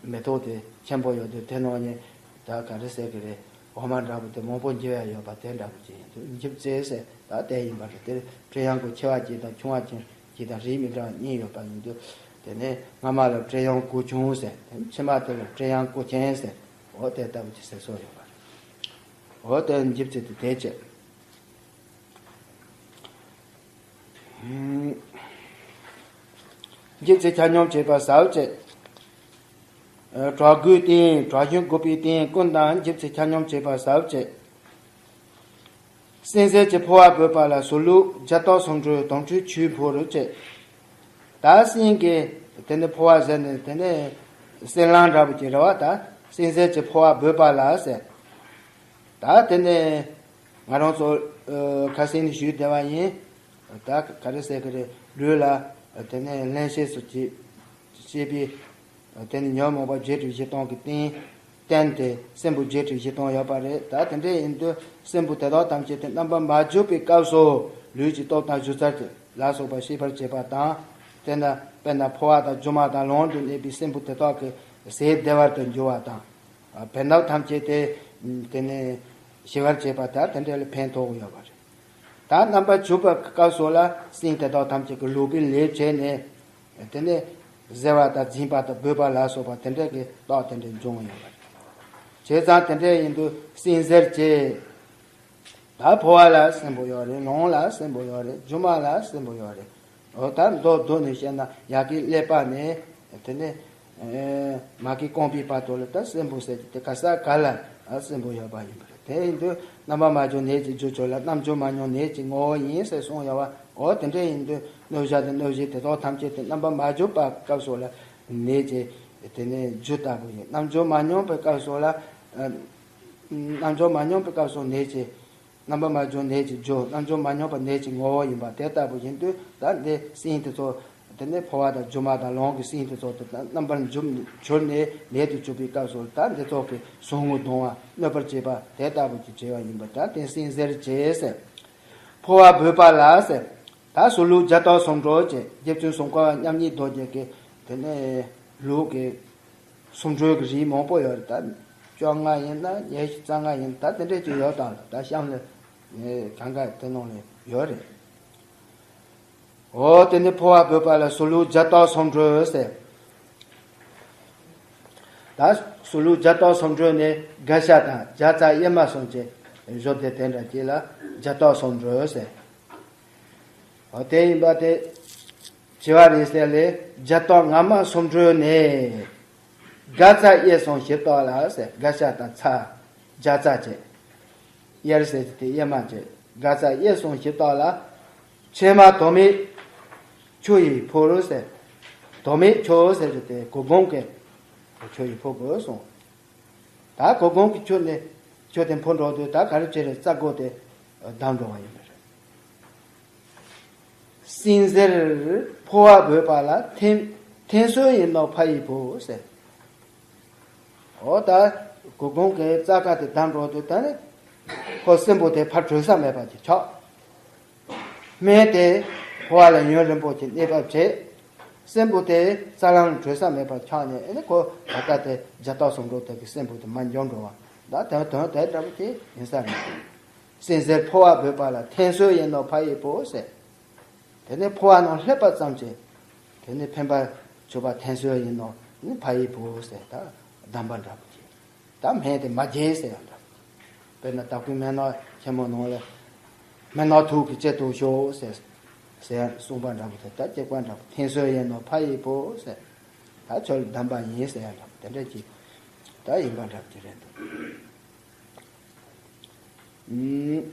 མེ་ཏོག་དེ་ཆེན་པོ་ཡོད་དུས། དེ་ནང་ནས་ད་ག་རེ་ཟེར་གི་རེད། འོ་མ་འདྲ་པོ་དེ་མང་པོ་འཇིབ་ཡ་ཡོད་པ་དེ་འདྲ་པོ་ཅིག་ཡིན་དུས། འཇིབ་ཚིག་ཟེར་ད་དེ་ཡིན་པ་རེད། དེར་བྲི་ཡང་ཀོ་ཆེ་བ་གཅིག་དང་ཆུང་བ་གཅིག་གཅིག་དང་རིགས་མི་འདྲ་བ་གཉིས་ཡོད་པ་ཡིན་དུས། དེ་ནས་སྔ་མ་ལ་བྲི་ཡང་ཀོ་ཆུང་ཟེར། དེ་ཕྱི་མ་དེ་ལ་བྲི་ཡང་ཀོ་ཆེན་ཟེར། འོ་དེ་ལྟ་བུ་ཅིག་ཟེར་སྲོལ་ཡོད་པ་རེད། འོ་དེ་འཇིབ་ཚིག་དེ་དེ་བྱས། འཇིབ་ཚིག་ཆ་སྙོམས་བྱེད་པ་ཟབ་བྱེད། གྲགས་དགུའི་སྟེང་། གྲགས་གཞི་འགོད་པའི་སྟེང་ཀུན་ཏུ་འཇིབ་ཚིག་ཆ་སྙོམས་བྱེད་པ་ཟབ་བྱེད། སྲིན་གཟེར་གྱི་ཕོ་བ་འབོད་པ་ལ། ཟུར་ལུགས་བརྒྱ་སྟོང་སུམ་སྒྲོལ་དོམ་ཁྲོའི་ཆུས་འཕོ་རུ་བྱེད། ད་སྲིན་གྱི་དེ་ནས་ཕོ་བ་ཟེར་ནས་དེ་ནས་སྲིན་ལང་འདྲ་པོ་ཅིག་རེད་བ། ད་སྲིན་གཟེར་གྱི་ཕོ་བ་འབོད་པ་ལ་ཟེར། ད་དེ་ནས་ང་རང་ཚོ་ཨ་ཁ་སང་ནས་ཞུས་བསྡད་པ་ཡིན། ད་ག་རེ་ཟེར་གི་རེད། ལུས་ལ་དེ་ནས་བརླན་གཤེར་སོགས་ཀྱི་བྱེད་པའི་དེ་ནས་ཉོན་མོངས་པ་བརྒྱད་ཁྲི་བཞི་སྟོང་གི་རྟེན། རྟེན་དེ་སྲིན་བུ་བརྒྱད་ཁྲི་བཞི་སྟོང་ཡོད་པ་རེད། ད་དེ་འདྲ་ཡིན་དུས་སྲིན་བུ་དེ་དག་ཐམས་ཅད་དེ་རྣམ་པར་མ་བསྒྱུར་བའི་སྐབས་སུ་ལུས་ཀྱི་སྟོབས་དང་སྦྱོར་རྩལ་ལ་སོགས་པ་ཤེས་པར་བྱེད་པ་དང་། དེ་ན་དཔེར་ན་ཕོ་བ་དང་སྒྱུ་མ་དང་ལོང་དུ་གནས་པའི་སྲིན་བུ་དེ་དག་གི་ཟས་བདེ་བར་དུ་འགྱུར་བ་དང་། བེམ་པོ་ཐམས་ཅད་དེ་དེ་ནས་ཞི་བར་བྱེད་པ་དང་དེ་འདྲ་ལ་ཕན་ཐོགས་ཡོད་པ་རེད། ད་རྣམ་པར་གྱུར་པའི་སྐབས་སུ་ལ་སྲིན་དེ་དག་ཐམས་ཅད་ཀྱིས་ལུས་པོའི་ལས་བྱས་ནས་དེ་ནས་གཟེར་བ་དང་འཛིངས་པ་དང་འབོད་པ་ལ་སོགས་པ་དེ་འདྲ་གི་རྟགས་དེ་འདྲ་འབྱུང་ཡོད་པ་རེད། བྱས་ཙང་དེ་འདྲ་ཡིན་དུས་སྲིན་གཟེར་གྱི་ད་ཕོ་བ་ལ་སྲིན་པོ་ཡོད་རེད། ལོང་ལ་སྲིན་པོ་ཡོད་རེད། སྒྱུ་མ་ལ་སྲིན་པོ་ཡོད་རེད། འོ་ད་མདོར་བསྡུས་ནས་བཤད་ན་ཡ་གིའི་ཀླད་པ་ནས་དེ་ནས་ཨེ་མ་གི་རྐང་པའི་བར་དུ་ལ་ད་སྲིན་པོ་ཟེར་གྱི་དེ་ག་ས་ག་ལ་ཨ་སྲིན་པོ་ཡོད་པ་ཡིན་པ་རེད། དེ་ཡིན་དུས་རྣམ་པར་མ་གྱུར་ནད་ཀྱི་རྒྱུ་ཆོས་ལ། རྣམ་འགྱུར་མ་སྙོམས་ནད་ཀྱི་ངོ་བོ་ཡིན་ཟེར་གསུངས་ཡོད་པ། འོ་དེ་འདྲ་ཡིན་དུས་གནོད་བྱ་དང་གནོད་གཞི་དེ་དག་ཐམས་ཅད་དེ་རྣམ་པར་མ་གྱུར་པའི་སྐབས་སུ་ལ་ནད་ཀྱི་དེ་ནས་རྒྱུ་ལྟ་བུ་ཡིན། རྣམ་འགྱུར་མ་སྙོམས་པའི་སྐབས་སུ་ལ་ཨ་རྣམ་འགྱུར་མ་སྙོམས་པའི་སྐབས་སུ་ནད་ཀྱི་རྣམ་པར་མ་གྱུར་ནད་ཀྱི་རྒྱུ། རྣམ་འགྱུར་མ་སྙོམས་པ་ནད་ཀྱི་ངོ་བོ་ཡིན་པ་དེ་ལྟ་བུ་ཡིན་དུས། ད་འདི་སྲིན་དེ་ཚོ་དེ་ནས་ཕོ་བ་དང་སྒྱུ་མ་དང་ལོང་གི་སྲིན་དེ་ཚོ་དེ་རྣམ་པར་འགྱུར་གྱུར་ནས་ནད་དུ་གྱུར་པའི་སྐབས་སུ་ད་འདི་ཚོ་གི་ཟུག་རྔུ་གདུང་བ་གནོད་པར་བྱེད་པ་དེ་ལྟ་བུ་གི་བྱེད་པ་ཡིན་པ། ད་དེ་སྲིན་གཟེར་བྱེད་ཟེར། ཕོ་བ་འབོད་པ་ལ་ཟེར། ད་ཟུར་ལུགས་བརྒྱ་སྟོང་སུམ་སྒྲོལ་བྱེད། རྗེ་བཙུན་སུམ་མཁའ་པ་མཉམ་ཉིད་རྡོ་རྗེ་གི་དེ་ནས་ལུགས་ཀྱི་སུམ་སྒྲོལ་གྱི་རིགས་མང་པོ་ཡོད་རེད། ད་བཅོ་ལྔ་ཡིན་ན་ཉི་ཤུ་རྩ་ལྔ་ཡིན་ན་ད་དེ་འདྲས་ཅིག་ཡོད་དང་། ད་གཤམ་ལ་གང་ག་དེ་ནང་ལ་ཡོད་རེད། འོ་དེ་ནི་ཕོ་བ་འབོད་པ་ལ་ཟུར་ལུགས་བརྒྱ་སྟོང་སུམ་སྒྲོལ་ཟེར། ད་ཟུར་ལུགས་བརྒྱ་སྟོང་སུམ་སྒྲོལ་ནི་དགའ་ཤ་དང་བརྒྱ་རྩ་གཡེར་མ་གསུམ་གྱི་བཞོ་སྟེ་དེ་འདྲ་ཅིག་ལ་བརྒྱ་སྟོང་སུམ་སྒྲོལ་ཟེར། འོ་དེ་ཡིན་པ་དེ་བྱེ་བ་རིང་བསྲེལ་ལས་བརྒྱ་སྟོང་ངར་མ་སུམ་སྒྲོལ་ནས། དགའ་རྩ་གཡེར་གསུམ་ཞིབ་བཏགས་ལ་ཟེར། དགའ་ཤ་དང་ཚྭ་བརྒྱ་རྩ་བྱས། གཡེར་ཟེར་དེ་གཡེར་མ་བྱས། དགའ་རྩ་གཡེར་གསུམ་ཞིབ་བཏགས་ལ། ཕྱེ་མ་དོ་མེད་ཆུ་ཡིས་འཕོ་རུ་ཟེར། དོ་མེད་ཆུ་ཟེར་དེ་གོས་གོང་གི་ཆུ་ཡིས་འཕོ་དགོས་གསུངས། ད་གོས་གོང་གི་ཆུ་ནས་ཆུ་དེ་འཕོ་འགྲོ་དུས་ད་ག་རེ་བྱེད་རེད། རྩ་སྒོ་དེ་བསྡམས་འགྲོ་བ་ཡིན་པ་རེད། སྲིན་གཟེར་ཕོ་བ་འབོད་པ་ལ་འཐེན་འཐེན་སྲོལ་ཡིན་ནོ་ཕ་ཡི་བུ་ཟེར། འོ་ད་གོས་གོང་གི་རྩ་ཁ་དེ་བསྡམས་འགྲོ་དུས་ད་ནི་ཁོ་སྲིན་པོ་དེ་ཕར་བྲོས་ས་མེད་པ་ཅིག་ཆགས། སྨན་དེ་ཕོ་བ་ལ་ཡུན་རིང་པོ་ཅིག་གནས་པར་བྱེད། སྲིན་པོ་དེ་རྩ་ལམ་བྲོས་ས་མེད་པར་ཆགས་ནས། ཨེ་ནི་ཁོ་ད་ལྟ་དེ་བརྒྱ་སྟོང་སུམ་སྒྲོལ་དེ་གི་སྲིན་པོ་དེ་མར་འཇོམས་འགྲོ་བ། ད་དོན་དོན་དེ་འདྲ་པོ་དེ་ཡིན་ས་རེད། སྲིན་གཟེར་ཕོ་བ་འབོད་པ་ལ་འཐེན་སྲོལ་ཡིན་ནོ་ཕ་ཡི་བུ་ཟེར། དེ་ནས་ཕོ་བ་ནང་སླེབས་པ་ཙམ་གྱིས་དེ་ནས་ཕན་པ་བྱེད་པ་འཐེན་སྲོལ་ཡིན་ནོ་ནི་ཕ་ཡི་བུ་ཟེར། ད་གདམས་པ་འདྲ་པོ་ཅིག་ད་སྨན་དེ་མ་བརྗེད་ཟེར་ཡང་འདྲ། དཔེར་ན་དྭགས་པོའི་སྨན་སྣ་ཆེན་མོ་ནང་ལ་སྨན་སྣ་ཐུགས་ཀྱི་དཀྱིལ་དུ་ཞོག་ཟེར་ཟེར་ཡང་གསུངས་པ་འདྲ་པོ་དེ། ད་སྐྱེ་བ་འདྲ་པོ་འཐེན་སྲོལ་ཡིན་ནོ་ཕ་ཡི་བུ་ཟེར། ད་ཁྱོད་ལ་གདམས་པ་ཡིན་ཟེར་ཡང་འདྲ་པོ་དེ་འདྲ་ཅིག་ད་ཡིན་པ་འདྲ་པོ་ཅིག་རེད་འདུག་ཨུམ།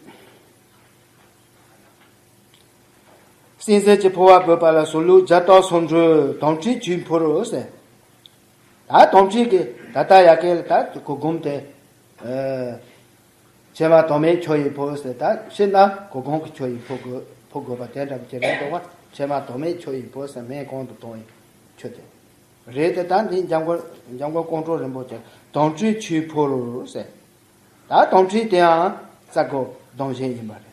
བསྟན་འཛིན་གྱི་འཕོ་བ་བོས་པ་ལ་སོགས་ལུགས་བརྒྱ་དང་སུམ་ཅུ། དམ་ཆོས་ཆོས་འཕོ་རོ་ཟེར། ད་དམ་ཆོས་ཀྱི་ད་ལྟ་ཡ་གི་ད་གོ་སྒོམ་དེ། ཨ། ཕྱི་མ་དོན་མེད་ཆོས་ཡི་འཕོ་ཟེར། ད་ཕྱིར་ན་གོ་སྒོམ་གྱི་ཆོས་ཡི་འཕོ་དགོས་འཕོ་དགོས་པ་དེ་འདྲ་བ་ཅིག་རེད་འདུག་བ། ཕྱི་མ་དོན་མེད་ཆོས་ཡི་འཕོ་ཟེར་མིང་གོང་དུ་བཏོན་ཡི་ཆོས་དེ་རེད་དེ། ད་འདི་འཇམ་མགོན་འཇམ་མགོན་ཀོང་སྤྲུལ་རིན་པོ་ཆེ་དམ་ཆོས་ཆོས་འཕོ་རོ་ཟེར། ད་དམ་ཆོས་དེའང་རྩ་སྒོ་སྡོམ་བཞིན་ཡིན་པ་རེད།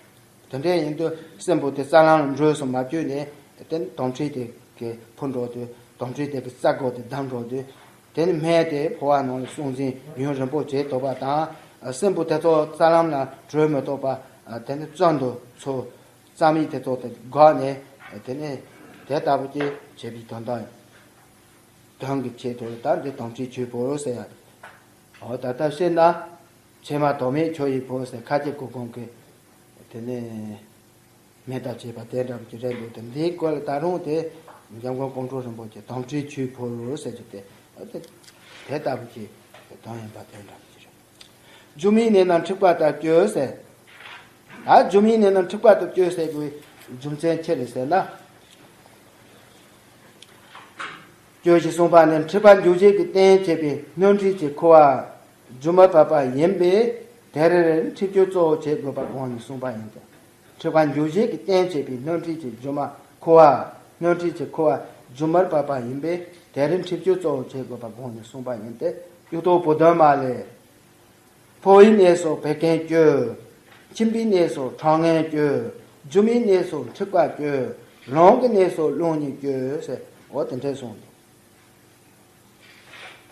དེ་འདྲ་ཡིན་དུས་སྲིན་པོ་དེ་རྩ་ལམ་འགྲོས་སུ་མ་བཅུག་ནས་དེ་ནི་དམ་ཆོས་དེ་གི་འཕོ་འགྲོ་དུས་དམ་ཆོས་དེ་གི་རྩ་སྒོ་དེ་བསྡམས་འགྲོ་དུས། དེ་ནི་སྨན་དེ་འཕོ་བ་ནང་ལ་སྲོག་འཛིན་ཡུན་རིང་པོ་བྱེད་ཐུབ་པ་དང་། སྲིན་པོ་དེ་ཚོ་རྩ་ལམ་ལ་བྲོས་མི་ཐུབ་པ། དེ་ནི་བཙོན་དུ་ཚུད། རྩ་མིག་དེ་ཚོ་དེ་བཀག་ནས་དེ་ནི་དེ་ལྟ་བུ་ཅིག་བྱེད་པའི་དོན་དག་དོན་གྱི་ཆེད་དུ་ད་འདི་དམ་ཆོས་ཆོས་འཕོ་ཟེར་ཡ། འོ་ད་ལྟ་བཤད་ན། ཕྱི་མ་དོན་མེད་ཆོས་ཡི་འཕོ་ཟེར་ཁ་ཅིག་གོ་སྒོམ་གྱི་དེ་ནས་མེད་ཐབས་བྱེད་པ་དེ་འདྲ་བ་ཅིག་རེད་འདུག་དེ་འདིའི་སྐོར་ལ་ད་རུང་དེ་འཇམ་མགོན་ཀོང་སྤྲུལ་རིན་པོ་ཆེ་དམ་ཆོས་ཆོས་འཕོ་ཟེར་གྱི་དེ། འོ་དེ་དེ་ལྟ་བུ་ཅིག་དོན་ཡིན་པ་དེ་འདྲ་བ་ཅིག་རེད། སྒྱུ་མའི་གནས་རྣམས་འཁྲུགས་པ་ལྟར་བཅོས་ཟེར། ད་སྒྱུ་མའི་གནས་རྣམས་འཁྲུགས་པ་ལྟར་བཅོས་ཟེར་དགོས་རྒྱུ་མཚན་ཅི་རེད་ཟེར་ན། བཅོས་ཞེས་གསུངས་པ་ནི་འཁྲུལ་པ་འཇུག་བྱེད་ཀྱི་རྟེན་བྱེད་པའི་སྣོད་འཁྲུལ་གྱི་འཁོར་བ་སྒྱུ་མར་བབས་པ་ཡིན་པས། དེར་འཁྲུལ་བཅོས་གཙོ་བོ་བྱེད་དགོས་པ་དགོངས་ནས་གསུངས་པ་ཡིན་ཏེ། འཁྲུལ་པ་འཇུག་བྱེད་ཀྱི་རྟེན་བྱེད་པའི་སྣོད་འཁྲུལ་གྱི་སྒྱུ་མ་འཁོར་བ། སྣོད་འཁྲུལ་གྱི་འཁོར་བ་སྒྱུ་མར་བབས་པ་ཡིན་པས། དེར་འཁྲུལ་བཅོས་གཙོ་བོ་བྱེད་དགོས་པ་དགོངས་ནས་གསུངས་པ་ཡིན་ཏེ། གཡུ་ཐོག་བུ་སྟོན་མ་ལས། འཕོ་བའི་གནས་སུ་བད་ཀན་བཅོས། ཁྱིམ་པའི་གནས་སུ་ཁྲག་ངན་བཅོས། སྒྱུ་མའི་གནས་སུ་འཁྲུགས་པ་བཅོས། ལོང་གི་གནས་སུ་རླུང་གཉིས་བཅོས་ཟེར། འོ་དེ་འདྲས་གསུངས་འདུག་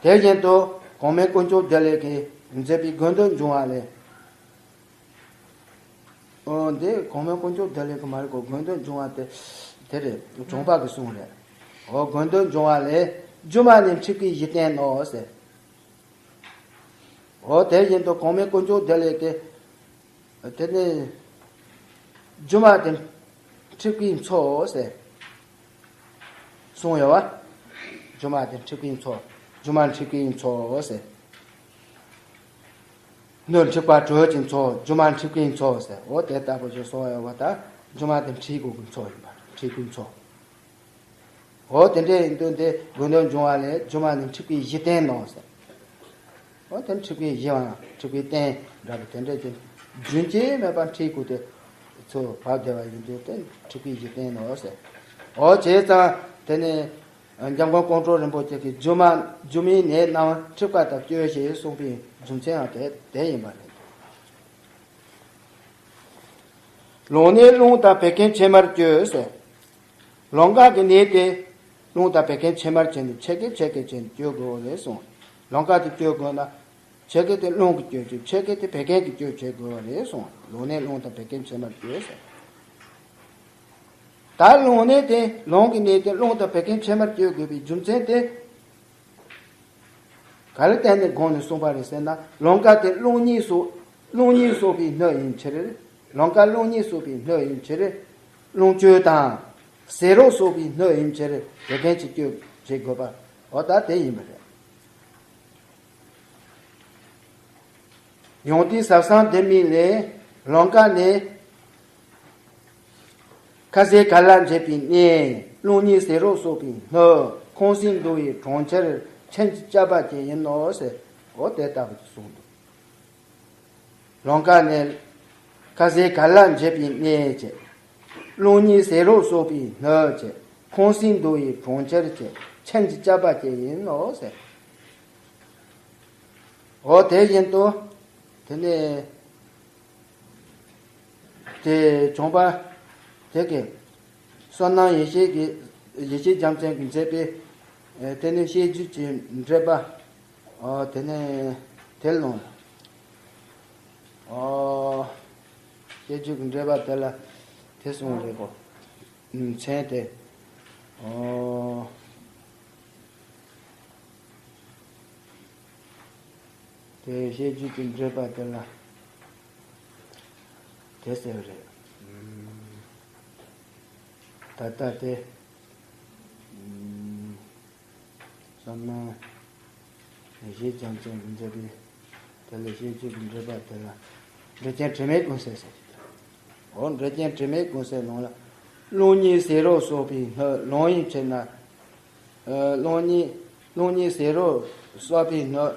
དེ་བཞིན་དུ་གོང་མའི་དཀོན་མཆོག་བདེ་ལེགས་ཀྱིས་མཛད་པའི་དགོས་འདོད་འབྱུང་བ་ལས། འོ་འདི་གོང་མའི་དཀོན་མཆོག་བདེ་ལེགས་ཀྱི་མ་རེད་གོ། དགོས་འདོད་འབྱུང་བ་དེ་དེ་རེད། གྲོང་པ་གི་གསུང་རེད། འོ་དགོས་འདོད་འབྱུང་བ་ལས། སྒྱུ་མ་ནི་འཁྲུལ་པའི་གཞི་རྟེན་ནོ་ཟེར། འོ་དེ་བཞིན་དུ་གོང་མའི་དཀོན་མཆོག་བདེ་ལེགས་ཀྱིས། དེ་ནི་སྒྱུ་མ་དེ་འཁྲུལ་པའི་མཚོ་ཟེར་གསུངས་ཡོད་བ། སྒྱུ་མ་དེ་འཁྲུལ་པའི་མཚོ། སྒྱུ་མ་འཁྲུལ་པའི་མཚོ་ཟེར། སྣོད་འཁྲུལ་པ་དྲོད་ཀྱི་མཚོ། སྒྱུ་མ་འཁྲུལ་པའི་མཚོ་ཟེར། འོ་དེ་ལྟ་བུ་ཞིག་གསུངས་ཡོད་བ། ད་སྒྱུ་མ་དེ་འཁྲུལ་དགོས་ཀྱི་མཚོ་ཡིན་པ། འཁྲུལ་པའི་མཚོ། འོ་དེ་འདྲ་ཡིན་དུས་འདི་དགོས་འདོད་འབྱུང་བ་ལས། སྒྱུ་མ་ནི་འཁྲུལ་པའི་གཞི་རྟེན་ནོ་ཟེར། འོ་དེ་འཁྲུལ་པའི་གཞི་འང་འཁྲུལ་པའི་རྟེན་འདྲ་བ་དེ་འདྲ་ཅན། རྒྱུན་ཆད་མེད་པར་འཁྲུལ་དགོས་དེ་ཚོ་བབས་བསྡད་པ་ཡིན་དུས་དེ་འཁྲུལ་པའི་གཞི་རྟེན་ནོ་ཟེར། འོ་བྱས་ཙང་དེ་ནི་འཇམ་མགོན་ཀོང་སྤྲུལ་རིན་པོ་ཆེ་གིས་སྒྱུ་མ། སྒྱུ་མའི་གནས་རྣམས་འཁྲུགས་པ་ལྟར་བཅོས་ཞེས་གསུངས་པའི་རྒྱུ་མཚན་ཡང་དེ་དེ་ཡིན་པ་རེད། ལོང་ནས་རླུང་དང་བད་ཀན་ཕྱེ་མར་བཅོས་ཟེར། ལོང་ག་གི་ནད་དེ་རླུང་དང་བད་ཀན་ཕྱེ་མར་བྱས་ནས་ཕྱེད་ཀ་ཕྱེད་ཀ་བྱས་ནས་བཅོས་དགོས་པ་རེད་གསུངས། ལོང་ག་དེ་བཅོས་དགོས་ན་ཕྱེད་ཀ་དེ་རླུང་གིས་བཅོས་བྱས། ཕྱེད་ཀ་དེ་བད་ཀན་གྱིས་བཅོས་བྱེད་དགོས་པ་རེད་གསུངས། ལོང་ནས་རླུང་དང་བད་ཀན་ཕྱེ་མར་བཅོས་ཟེར། ད་ལོང་ནད་དེ། ལོང་གི་ནད་དེ་རླུང་དང་བད་ཀན་ཕྱེ་མར་བཅོས་དགོས་པའི་རྒྱུ་མཚན་དེ། ག་ལ་བརྟེན་ནས་དགོངས་ནས་གསུངས་པ་རེད་ཟེར་ན། ལོང་ག་དེ་རླུང་གཉིས་སོགས། རླུང་གཉིས་སོགས་པའི་སྣོད་ཡིན་ཕྱིར། ལོང་ག་རླུང་གཉིས་སོགས་པའི་སྣོད་ཡིན་ཕྱིར། རླུང་བཅོས་དང་། ཟས་རོ་སོགས་པའི་སྣོད་ཡིན་ཕྱིར་བད་ཀན་གྱིས་བཅོས་བྱེད་དགོས་པ། འོ་ད་དེ་ཡིན་པ་རེད། ཡང་དེའི་ཟབ་གསང་ལྡེབ་མིག་ལས། ལོང་ག་ནི། ཁ་ཟས་གར་ལ་འབྱེད་པའི་གནས། རླུང་གཉིས་ཟས་རོ་གསོག་པའི་སྣོད། ཁོང་སྲིན་འདུལ་བའི་གྲོང་ཁྱེར། ཁྱིམ་གྱི་སྐྱབས་པ་བཅས་ཡིན་ནོ་ཟེར། འོ་དེ་ལྟ་བུ་གསུངས་འདུག་ལོང་ག་ནི། ཁ་ཟས་གར་ལ་འབྱེད་པའི་གནས་བཅས། རླུང་གཉིས་ཟས་རོ་གསོག་པའི་སྣོད་བཅས། ཁོང་སྲིན་འདུལ་བའི་གྲོང་ཁྱེར་བཅས། ཁྱིམ་གྱི་སྐྱབས་པ་བཅས་ཡིན་ནོ་ཟེར། འོ་དེ་བཞིན་དུ། དེ་ནས། དེ་བྱུང་བ། དེ་གའི། བསོད་ནམས་ཡེ་ཤེས་ཀྱི། ཡེ་ཤེས་རྒྱལ་མཚན་གྱིས་མཛད་པའི། ཨེ། དེ་ནས་བཤད་རྒྱུད་ཀྱི་འགྲེལ་པ། ཨོ། དེ་ནས་དེ་ལ་ལོངས། ཨོ། བཤད་རྒྱུད་ཀྱི་འགྲེལ་པ་དེ་ལ་དེ་གསུངས་རེད་གོ། མཚན་དེ། ཨོ། དེ་བཤད་རྒྱུད་ཀྱི་འགྲེལ་པ་དེ་ལ་དེ་ཟེར་བ་རེད། ད་ལྟ་དེ། བསམ་ན། ཡེ་ཤེས་རྒྱལ་མཚན་གྱིས་མཛད་པའི་དེ་ལ་བཤད་རྒྱུད་ཀྱི་འགྲེལ་པ་དེ་ལ། འགྲེལ་རྐྱེན་དྲི་མེད་ཀུན་གསལ་ཟེར་གྱི་འདུག་འོ། འགྲེལ་རྐྱེན་དྲི་མེད་ཀུན་གསལ་ནང་ལ། རླུང་ཉིད་ཟེར་རོ་སོགས་པའི་སྣོད་རླུང་ཡིན་ཕྱིར་ན། ཨ། རླུང་ཉིད་རླུང་ཉིད་ཟེར་རོ་སོགས་པའི་སྣོད་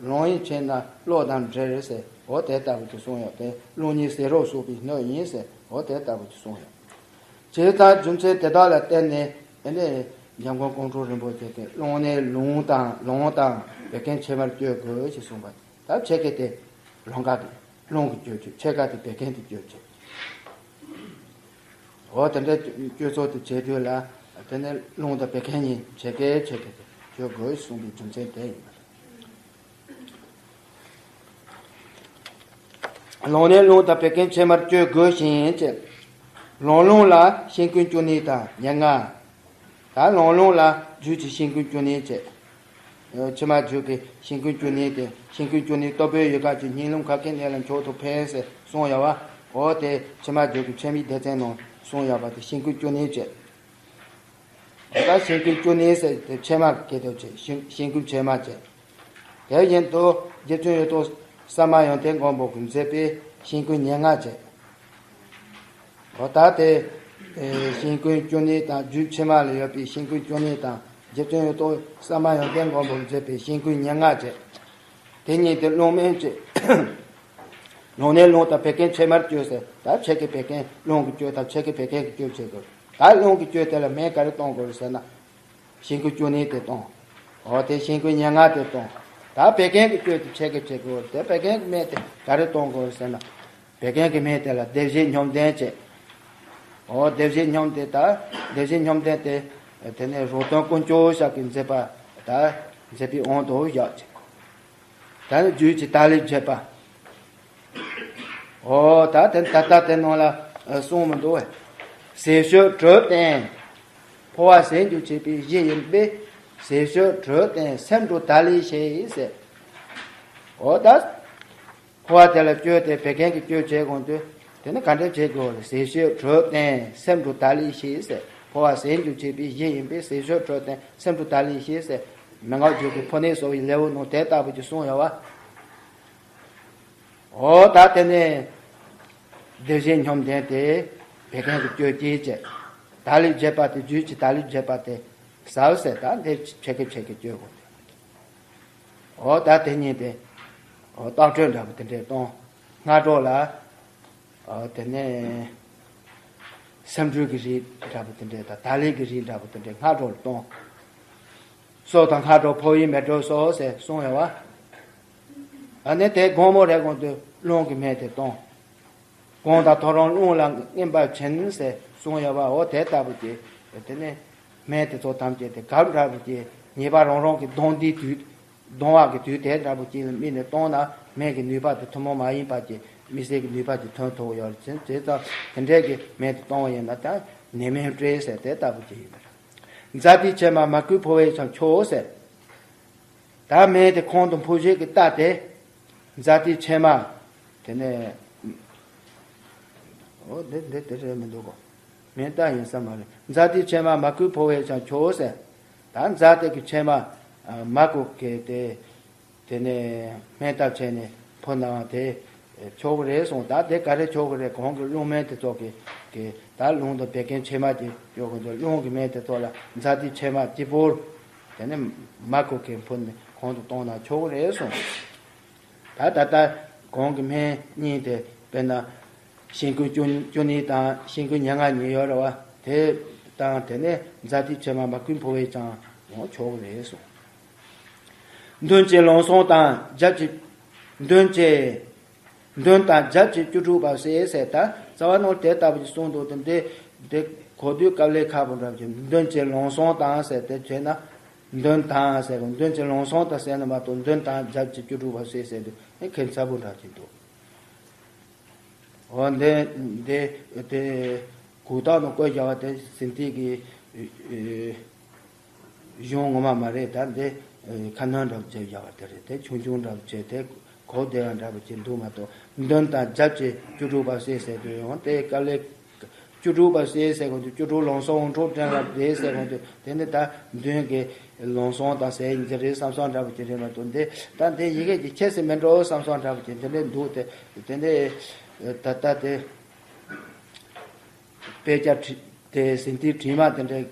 རླུང་ཡིན་ཕྱིར་ན་གློག་དང་འདྲ་རེད་ཟེར། འོ་དེ་ལྟ་བུ་ཅིག་གསུངས་ཡོད་དེ། རླུང་ཉིད་ཟེར་རོ་སོགས་པའི་སྣོད་ཡིན་ཟེར། འོ་དེ་ལྟ་བུ་ཅིག་གསུངས་ཡོད། བྱས་ཙང་རྒྱུ་མཚན་དེ་དག་ལ་བརྟེན་ནས་ཨ་ནི་འཇམ་མགོན་ཀོང་སྤྲུལ་རིན་པོ་ཆེ་གིས་རླུང་ནས་རླུང་དང་རླུང་དང་བད་ཀན་ཕྱེ་མར་བཅོས་དགོས་ཞེས་གསུངས་པ། ད་ཕྱེད་ཀ་དེ་རླུང་ག་དེ་རླུང་གིས་བཅོས་བྱས། ཕྱེད་ཀ་དེ་བད་ཀན་དེ་བཅོས་བྱས། འོ་དེ་འདྲའི་བཅོས་ཚོགས་དེ་བྱེད་དུས་ལ་དེ་ནས་རླུང་དང་བད་ཀན་གཉིས་ཕྱེད་ཀ་ཕྱེད་ཀ་དེ་བཅོས་དགོས་གསུངས་པའི་རྒྱུ་མཚན་དེ་ཡིན་པ་རེད། རླུང་ནས་རླུང་དང་བད་ཀན་ཕྱེ་མར་བཅོས་དགོས་ཤིང་བཅས། རླུང་རླུང་ལ་ཤིན་ཀུན་བཅུ་གཉིས་དང་ཉེར་ལྔ། ད་རླུང་རླུང་ལ་རྒྱུད་ཀྱི་ཤིན་ཀུན་བཅུ་གཉིས་བཅས། ཨ། ཕྱི་མ་རྒྱུད་ཀྱི་ཤིན་ཀུན་བཅུ་གཉིས་ཏེ། ཤིན་ཀུན་བཅུ་གཉིས་རྟོག་པའི་ཡུལ་ག་ཅིག་སྙིང་རླུང་ཁ་སྐད་གནད་ལ་མཆོག་ཏུ་ཕན་ཟེར་གསུངས་ཡོད་པ། འོ་དེ་ཕྱི་མ་རྒྱུད་ཀྱི་འཆད་མེད་སྡེ་ཚན་ནང་གསུངས་ཡོད་པ་དེ་ཤིན་ཀུན་བཅུ་གཉིས་བཅས། ད་ཤིན་ཀུན་བཅུ་གཉིས་ཟེར་དེ་ཕྱེ་མར་སྐད་དོད་བྱས། ཤིན་ཤིན་ཀུན་ཕྱེ་མར་བཅས། དེ་བཞིན་དུ་རྗེ་བཙུན་གཡུ་ཐོག་ས་མ་ཡོན་ཏན་མགོན་པོ་གིས་མཛད་པའི་ཤིན་ཀུན་ཉེར་ལྔ་བཅས། འོ་ད་དེ་ཨེ་ཤིན་ཀུན་བཅུ་གཉིས་དང་། རྒྱུད་ཕྱི་མ་ལ་ཡོད་པའི་ཤིན་ཀུན་བཅུ་གཉིས་དང་། རྗེ་བཙུན་གཡུ་ཐོག་ས་མ་ཡོན་ཏན་མགོན་པོ་གིས་མཛད་པའི་ཤིན་ཀུན་ཉེར་ལྔ་བཅས། དེ་གཉིས་དེ་རླུང་སྨན་བཅས། རླུང་ནས་རླུང་དང་བད་ཀན་ཕྱེ་མར་བཅོས་ཟེར། ད་ཕྱེད་ཀ་བད་ཀན་རླུང་གིས་བཅོས་དང་ཕྱེད་ཀ་བད་ཀན་གྱིས་བཅོས་བྱེད་དགོས། ད་རླུང་གིས་བཅོས་དེ་ལ་སྨན་ག་རེ་གཏོང་དགོས་ཟེར་ན། ཤིན་ཀུན་བཅུ་གཉིས་དེ་གཏོང་། འོ་དེ་ཤིན་ཀུན་ཉེར་ལྔ་དེ་གཏོང་། ད་བད་ཀན་གྱིས་བཅོས་དེ་ཕྱེད་ཀ་བྱེད་དགོས། དེ་བད་ཀན་གྱི་སྨན་དེ་ག་རེ་གཏོང་དགོས་ཟེར་ན། བད་ཀན་གྱི་སྨན་དེ་ལ་བདེ་བྱེད་སྙོམས་ལྡན་བཅས། འོ་བདེ་བྱེད་སྙོམས་དེ་ད་བདེ་བྱེད་སྙོམས་ལྡན་དེ། དེ་ནས་རོལ་སྟོན་དཀོན་མཆོག་ཞབས་ཀྱིས་མཛད་པ། ད་མཛད་པའི་དབང་དུ་བཞག་བྱས། ད་ནི་རྒྱུད་ཀྱི་ད་ལས་བརྒྱད་པ། འོ་ད་དེ་ད་ལྟ་དེ་ནང་ལ་ཨ་གསུངས་མི་འདུག་བས། ཟས་སྤྱོད་དྲོད་བསྟེན་འཕོ་བ་ཟད་འགྱུར་བྱེད་པའི་གཞི་ཡིན་པས། ཟས་སྤྱོད་དྲོད་བསྟེན་སེམས་འགྲོ་ད་ལས་ཤེས་ཟེར། འོ་ད་འཕོ་བ་དེ་ལ་བཅོས་ཏེ་བད་ཀན་གྱིས་བཅོས་བྱས་གོང་དུ། དེ་ནི་ག་འདྲ་བྱེད་དགོས་རེད། ཟས་སྤྱོད་དྲོད་བསྟེན་སེམས་འགྲོ་ད་ལས་ཤེས་ཟེར། འཕོ་བ་ཟད་འགྱུར་བྱེད་པའི་གཞི་ཡིན་པས། ཟས་སྤྱོད་དྲོད་བསྟེན་སེམས་འགྲོ་ད་ལས་ཤེས་ཟེར། མན་ངག་རྒྱུད་ཀྱི་ཕོ་ནད་གསོ་བའི་ལེའུ་ནང་དེ་ལྟ་བུ་ཅིག་གསུངས་ཡོད་པ། འོ་ད་དེ་ནས་བདེ་གཤེགས་སྙོམས་ལྡན་དེ་བད་ཀན་གྱིས་བཅོས་ཀྱིས་བྱས། ད་ལས་བརྒྱད་པ་དེ། རྒྱུད་ཀྱི་ད་ལས་བརྒྱད་པ་དེ་ཟབ་ཟེར། ད་འདི་ཕྱེད་ཀ་ཕྱེད་ཀ་བཅོས་དགོས་ཏེ། འོ་ད་དེ་གཉིས་དེ། འོ་རྟགས་འཕྲོད་འདྲ་པོ་དེ་འདྲས་གཏོང་། སྔ་དྲོ་ལ། འོ་དེ་ནས་སེམས་འགྲོས་ཀྱི་རིགས་འདྲ་པོ་དེ་འདྲས་དང་། ད་ལས་ཀྱི་རིགས་འདྲ་པོ་དེ་འདྲས་སྔ་དྲོ་ལ་གཏོང་། སྲོག་དང་སྔ་དྲོ་འཕོ་བའི་མེ་དྲོད་སོགས་ཟེར་གསུངས་ཡོད་པ། ཨ་ནི་དེ་དགོང་མོ་རེ་གོང་དུ་རླུང་གི་སྨན་དེ་གཏོང་། གོང་དང་ཐོ་རངས་རླུང་ལ་རྔན་པར་བྱིན་ཟེར་གསུངས་ཡོད་པ། འོ་དེ་ལྟ་བུ་ཅིག་དེ་ནས་སྨན་དེ་ཚོ་ཐམས་ཅད་དེ་གབ་འདྲ་པོ་ཅིག་ངེས་པར་རང་རང་གི་གདོང་འདིའི་དུས། གདོང་བ་གི་དུས་དེ་འདྲ་པོ་ཅིག་ལ་དམིགས་ནས་གཏོང་ན། སྨན་གྱི་ནུས་པ་དེ་ཐུན་མོང་མ་ཡིན་པ་ཅིག་དམིགས་བསལ་གྱི་ནུས་པ་དེ་ཐོན་ཐུབ་ཡོད་རེད། བྱས་ཙང་དེ་འདྲའི་གི་སྨན་དེ་གཏོང་བ་ཡིན་ན། ད་ནད་སྨན་སྤྲད་ཟེར་དེ་ལྟ་བུ་ཅིག་ཡིན་པ་རེད། ཛཱ་ཏི་ཕྱེ་མ་མ་བསྐུས་ཕོ་བས་ཀྱང་ཆོག་ཟེར། ད་སྨན་དེ་ཁོང་དུ་འཕོ་བྱེད་ཀྱི་རྟགས་དེ། ཛཱ་ཏི་ཕྱེ་མ། དེ་ནས། འོ་འདི་འདི་དེ་རེད་མི་འདུག་གོ། སྨན་རྟགས་ཡིན་ས་མ་རེད། ཛཱ་ཏི་ཕྱེ་མ་མ་བསྐུས་ཕོ་བས་ཀྱང་ཆོག་ཟེར། ད་ཛཱ་ཏི་གི་ཕྱེ་མ་མ་བསྐུས་གི་དེ། དེ་ནས་སྨན་རྟགས་བྱས་ནས་ཕོ་ན་དེ་ཆོག་གི་རེད་གསུངས། ད་དེ་ག་རེ་ཆོག་གི་རེད། གོང་གི་རླུང་སྨན་དེ་ཚོ་གི་གི་ད་རླུང་དང་བད་ཀན་ཕྱེ་མ་དེ་ཡོད་གི་འདུག་རླུང་གི་སྨན་དེ་ཚོ་ལ་ཛཱ་ཏི་ཕྱེ་མ་གཅིག་པོར། དེ་ནས་མ་བསྐུས་གི་ཕོ་ནས་ཁོང་དུ་གཏོང་ན་ཆོག་གི་རེད་གསུངས། ད་ད་ལྟ་གོང་གི་སྨན་གཉིས་དེ་དཔེར་ན་ཤིན་ཀུན་བཅུ་བཅུ་གཉིས་དང་ཤིན་ཀུན་ཉེར་ལྔ་གཉིས་ཡོད་རེད་བ། དེ་དང་དེ་ནས་ཛཱ་ཏི་ཕྱེ་མ་མ་བསྐུས་ཕོ་བས་ཀྱང་ཡང་ཆོག་གི་རེད་གསུངས། མདུན་གྱི་ལམ་སྲང་དང་རྒྱབ་ཀྱི། མདུན་གྱི། མདུན་དང་རྒྱབ་ཀྱི་བཅུ་དྲུག་པ་ཟེར་ཟེར། ད་རྩ་བ་ནང་དེ་ལྟ་བུ་ཞིག་གསུངས་འདུག་དེ་འདི་འདི་གོ་དུས་དཀའ་ལས་ཁག་པོ་འདྲ་བ་ཅིག་མདུན་གྱི་ལམ་སྲང་དང་ཟེར་དེ་བྱས་ན། མདུན་དང་ཟེར་གོ། མདུན་གྱི་ལམ་སྲང་དང་ཟེར་ན་མ་གཏོགས་མདུན་དང་རྒྱབ་ཀྱི་བཅུ་དྲུག་པ་ཟེར་ཟེར་དུས་ཨེ་ཁྱད་མཚར་པོ་འདྲ་ཅིག་འདུག་འོ་འདི་འདི་དེ་གུག་རྟགས་ནང་བཀོད་བཞག་པ་དེ་ཟིན་ཏིག་གི་གཞུང་ངོ་མ་མ་རེད། ད་འདི་ཁ་སྣོན་འདྲ་བོ་བྱས་བཞག་པ་དེ་རེད། དེ་ཆུང་ཆུང་འདྲ་བོ་བྱས་དེ་གོ་བདེ་བ་འདྲ་བོ་ཅིག་འདུག་མ་གཏོགས། མདུན་དང་རྒྱབ་ཀྱི་བཅུ་དྲུག་པ་ཟེར་ཟེར་དུས་ཡང་དེ་དཀའ་ལས། བཅུ་དྲུག་པ་ཟེར་ཟེར་གོ་འདུག་བཅུ་དྲུག་ལམ་སྲང་དབང་ཕྱུག་བསྟན་པ་རེད་ཟེར་གོ་འདུག་དེ་ནི་ད་མདུན་གྱི་ལམ་སྲང་དང་ཟེར་ཡིན་གྱི་རེད་བསམ་བསམ་འདྲ་བོ་ཅིག་རེད་མ་གཏོགས། འདི་ད་འདི་ཡི་གེ་ཅིག་ཁྱད་ཟེར་མི་འགྲོ་བསམ་བསམ་འདྲ་བོ་ཅིག་དེ་འདྲ་འདུག་དེ་དེ་འདྲ་ད་ལྟ་དེ་དཔེ་ཆ་ཁྲིད་ དེ་ཟིན་ཐིག་བྲིས་མ་དེ་འདྲ་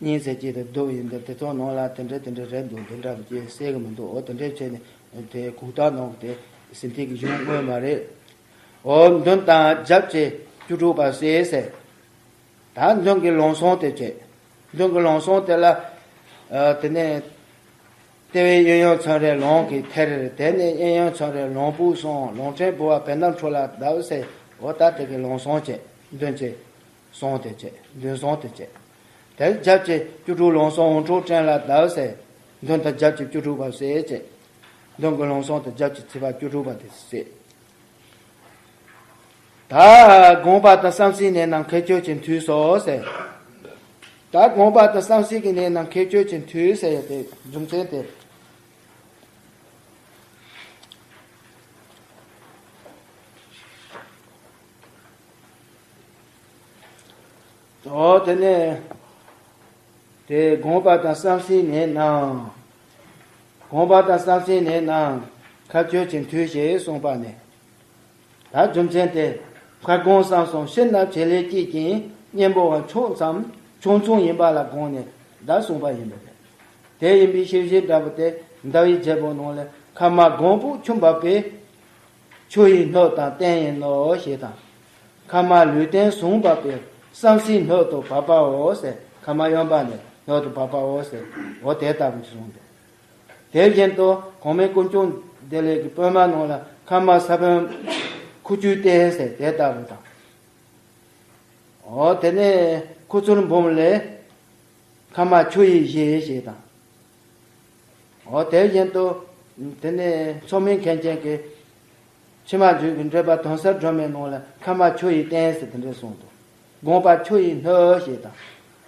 གཉིས་ཚེ་གཅིག་ཏུ་བསྡུ་ཡིན་འདུག་དེ་ཚོ་ནང་ལ་དེ་འདྲ་དེ་འདྲ་རེད་འདུག་འདི་འདྲ་བ་ཅིག་གསལ་གི་མི་འདུག་འོ་དེ་འདྲ་བྱས་ནས་དེ་གུང་སྟག་ནང་གི་དེ་ཟིན་ཐིག་གི་གཞུང་དངོས་མ་རེད། འོ་མདུན་དང་རྒྱབ་ཀྱི་བཅུ་དྲུག་པ་གསལ་ཟེར། ད་མདུན་གྱི་ལམ་སྲང་དེ་བྱས། མདུན་གྱི་ལམ་སྲང་དེ་ལ། ཨ། དེ་ནས། ལྟེ་བའི་གཡས་གཡོན་ཚང་རེ་ལམ་གྱི་ཐད་རེ་རེ། དེ་ནས་གཡས་གཡོན་ཚང་རེ་ལམ་བུ་སྲང་། ལམ་ཕྲན་བུ་བ་བེ་ནམ་ཁྲོད་ལ་བརྡབ་ཟེར། འོ་ད་དེ་གི་ལམ་སྲང་བྱས། མདུན་གྱི་སྲང་དེ་བྱས། མདུན་སྲང་དེ་བྱས། དེ་རྒྱབ་ཀྱི་བཅུ་དྲུག་ལམ་སྲང་འོམ་འཁྲུགས་སྤྲིན་ལ་བརྡབ་ཟེར། མདུན་དང་རྒྱབ་ཀྱི་བཅུ་དྲུག་པ་གསལ་བྱས། མདུན་གྱི་ལམ་སྲང་དང་རྒྱབ་ཀྱི་ཚེས་པ་བཅུ་དྲུག་པ་དེ་གསལ། ད་དགོངས་པ་དང་བསམ་སྲིད་གནས་རྣམས་ཁ་སྐྱོར་གྱི་མཐུས་སོ་ཟེར། ད་དགོངས་པ་དང་བསམ་སྲིད་ཀྱི་གནས་རྣམས་ཁ་སྐྱོར་གྱི་མཐུས་ཟེར་ཏེ་རྒྱུ་མཚན་དེ། འོ་དེ་ནས་དེ་དགོངས་པ་དང་བསམ་སྲིད་གནས་རྣམས། དགོངས་པ་དང་བསམ་སྲིད་གནས་རྣམས་ཁ་སྐྱོར་གྱི་མཐུས་ཞེས་གསུངས་པ་ནས། ད་རྒྱུ་མཚན་དེ། མཁར་སྒོང་བསམ་གསུམ་ཕྱི་ནང་བྱེད་ལས་གཅིག་ཅིང་གཉེན་པོའང་ཕྱོགས་མཚམས་ཕྱོགས་མཚུངས་ཡིན་པ་ལ་དགོངས་ནས་ད་གསུངས་པ་ཡིན་པ་རེད། དེ་ཡིན་པའི་ཤེས་བྱེད་འདྲ་པོ་དེ་ཟླ་བའི་རྒྱལ་པོ་ནང་ལ་ཁ་མ་སྒོང་སྤུ་ཆུ་འབབ་པའི་ཆུ་ཡི་སྣོད་དང་རྟེན་ཡིན་ནོ་ཞེས་དང་། ཁ་མ་ལུས་རྟེན་ཟུངས་འབབ་པའི་བསམ་སྲིད་སྣོད་དུ་བབ་པའོ་ཟེར། ཁ་མ་གཡོན་པ་ནས་སྣོད་དུ་བབ་པའོ་ཟེར། འོ་དེ་ལྟ་བུ་གསུངས་འདུག་དེ་བཞིན་དུ་གོང་མའི་ཀུན་འབྱུང་བདེ་ལེགས་ཀྱི་པུས་མོ་ནང་ལ་ཁ་མ་ས་བོན་ཁུ་ཆུའི་རྟེན་ཟེར་དེ་ལྟ་བུ་དང་། འོ་དེ་ནས་ཁུ་ཚུར་འབུམ་ལས་ཁ་མ་ཆུ་ཡི་གཞི་ཞེས་དང་། འོ་དེ་བཞིན་དུ་དེ་ནས་མཚོ་སྨན་མཁན་ཆེན་གྱིས་ཕྱི་མ་རྒྱུད་ཀྱི་འགྲེལ་པ་དོན་གསལ་སྒྲོན་མེ་ནང་ལ་ཁ་མ་ཆུ་ཡི་རྟེན་ཟེར་དེ་འདྲ་གསུངས་འདུག་དགོངས་པ་ཆུ་ཡི་སྣོད་ཞེས་དང་།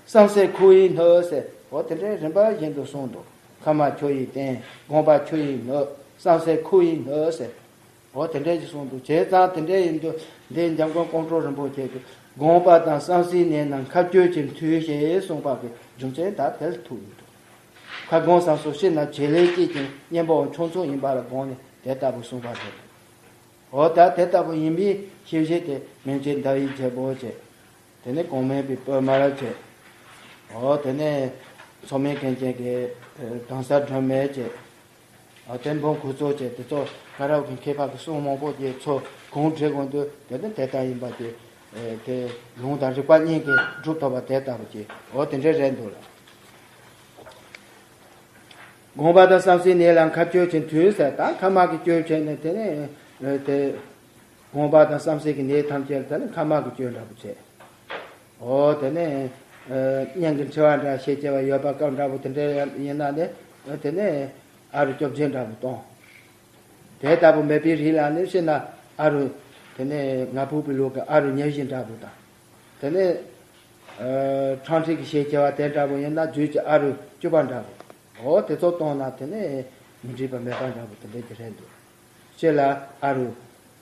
བསམ་སྲིད་ཁུ་ཡི་སྣོད་ཟེར། འོ་དེ་འདྲའི་རིམ་པ་བཞིན་དུ་གསུངས་འདུག་ཁ་མ་ཆུ་ཡི་རྟེན། དགོངས་པ་ཆུ་ཡི་སྣོད། བསམ་སྲིད་ཁུ་ཡི་སྣོད་ཟེར། འོ་དེ་འདྲའི་ཞིག་གསུངས་འདུག་བྱས་ཙང་དེ་འདྲའི་ཡིན་དུས་འདི་འཇམ་མགོན་ཀོང་སྤྲུལ་རིན་པོ་ཆེ་གིས་དགོངས་པ་དང་བསམ་སྲིད་གནས་རྣམས་ཁ་སྐྱོར་གྱི་མཐུས་ཞེས་གསུངས་པ་གི་རྒྱུ་མཚན་ད་དེར་ཐུག་ཡོད་འདུག་མཁར་སྒོང་བསམ་གསུམ་ཕྱི་ནང་བྱེད་ལས་གཅིག་ཅིང་གཉེན་པོའང་ཕྱོགས་མཚུངས་ཡིན་པ་ལ་དགོངས་ནས་དེ་ལྟ་བུ་གསུངས་པ་རེད། འོ་ད་དེ་ལྟ་བུ་ཡིན་པའི་ཤེས་བྱེད་དེ་མན་ཆད་ཟླ་བའི་རྒྱལ་པོ་བྱས། དེ་ནས་གོང་མའི་པུས་མོ་བྱས། འོ་དེ་ནས་མཚོ་སྨན་མཁན་ཆེན་གྱིས་དོན་གསལ་སྒྲོན་མེ་བྱས། འོ་དེ་འབུམ་ཁུ་ཚུར་བྱས། དེ་ཚོ་ཁ་རག་གི་མཁས་པ་གི་གསུང་མང་པོ་ཅིག་ཚོ་གོང་བསྒྲིགས་དགོས་དུས་དེ་ནི་དེ་ལྟར་ཡིན་པ་ཅིག་དེ་ལུང་དང་རིགས་པ་གཉིས་ཀྱིས་སྒྲུབ་ཐུབ་པ་དེ་ལྟ་བུ་ཅིག་འོ་དེ་འདྲ་རེད་འདུག་ལ། དགོངས་པ་དང་བསམ་སྲིད་གནས་ལ་ཁ་སྐྱོར་གྱི་མཐུས་ཟེར། ད་ཁ་མ་གི་སྐྱོར་བྱས་ནས་དེ་ནས་དེ་དགོངས་པ་དང་བསམ་སྲིད་ཀྱི་གནས་ཐམས་ཅད་ལ་དེ་ནས་ཁ་མ་གི་སྐྱོར་འདྲ་པོ་བྱས། འོ་དེ་ནས་གཉེན་གྱི་འཁྲི་བ་འདྲ་ཞེས་བྱ་བ་ཡོད་པ་སྐབས་འདྲ་པོ་དེ་འདྲ་ཡིན་ན་ནི་དེ་ནས་ཨ་རུ་སྐྱོབ་བྱེད་འདྲ་པོ་གཏོང་། དེ་ལྟ་བུ་མེད་པའི་རིགས་ལ་ནི་ཕྱི་ན་ཨ་རུ་དེ་ནས་ང་ཕོད་པའི་ལུགས་ཀྱི་ཨ་རུ་ཉེར་བཞི་འདྲ་པོ་དང་། དེ་ནས་ཨ་འཕྲང་འཁྲིག་གི་ཞེས་བྱ་བ་དེ་འདྲ་པོ་ཡིན་ན་རྒྱུད་ཀྱི་ཨ་རུ་བཅུ་པ་འདྲ་པོ། འོ་དེ་ཚོ་གཏོང་ན་དེ་ནས་མི་འགྲིག་པ་མེད་པ་འདྲ་པོ་དེ་འདྲ་ཅིག་རེད་འདུག་ཕྱི་ལ་ཨ་རུ་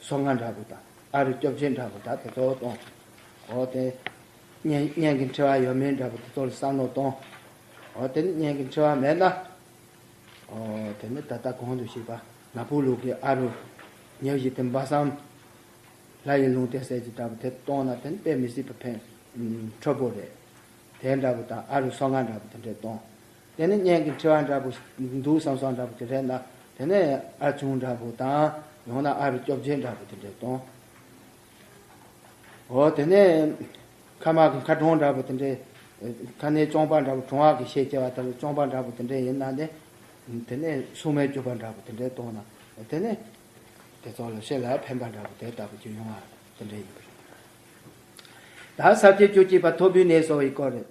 སོ་ལྔ་འདྲ་པོ་དང་ཨ་རུ་སྐྱོབ་བྱེད་འདྲ་པོ་དང་དེ་ཚོ་གཏོང་། འོ་དེ་གཉེན་གཉེན་གྱི་འཁྲི་བ་ཡོད་མེད་འདྲ་པོ་དེ་ཚོ་ལ་བསམ་བློ་གཏོང་། འོ་དེ་ནས་གཉེན་གྱི་འཁྲི་བ་མེད་ན། ཨོ་དེ་ནི་ད་ལྟ་གོང་དུ་ཞུས་པ་ང་ཕོད་ལུགས་ཀྱི་ཨ་རུ་ཉེར་བཞི་དེ་སྦ་གསང་ལྷ་ཡི་ལུང་བསྟན་གསལ་གྱི་འདྲ་པོ་དེ་གཏོང་ན་དེ་ནི་དཔེ་མི་སྲིད་པ་ཕན་འཕྲོད་པོ་རེད། དེ་འདྲ་པོ་དང་ཨ་རུ་སོ་ལྔ་འདྲ་པོ་དེ་འདྲས་གཏོང་། དེ་ནི་གཉེན་གྱི་འཁྲི་བ་འདྲ་པོ་འདུག་བསམ་སོང་འདྲ་པོ་དེ་རེད་ན་དེ་ནི་ཨ་ཆུང་འདྲ་པོ་དང་ཡང་ན་ཨ་རུ་སྐྱོབ་བྱེད་འདྲ་པོ་དེ་འདྲས་གཏོང་། འོ་དེ་ནས་ཁ་མ་གི་མཁར་གྲོང་འདྲ་པོ་དེ་འདྲས། ཁ་ནས་རྐྱང་པ་འདྲ་པོ་གྲོང་བ་གི་ཞེས་བྱ་བ་ལྟ་བུ་རྐྱང་པ་འདྲ་པོ་དེ་འདྲས་ཡིན་ན་ནི། དེ་ནས་སྲུང་མའི་སྤྱོད་པ་འདྲ་པོ་དེ་འདྲས་གཏོང་ན། དེ་ནས་དེ་ཚོ་ལ་ཕྱི་ལ་ཕན་པ་འདྲ་པོ་དེ་ལྟ་བུ་ཅིག་ཡོང་བ་དེ་འདྲས་ཡིན་པ་རེད། ད་ས་བཅད་བཅུ་གཅིག་པ་ཐོར་བུའི་གནས་སོགས་ཡི་སྐོར་རེད།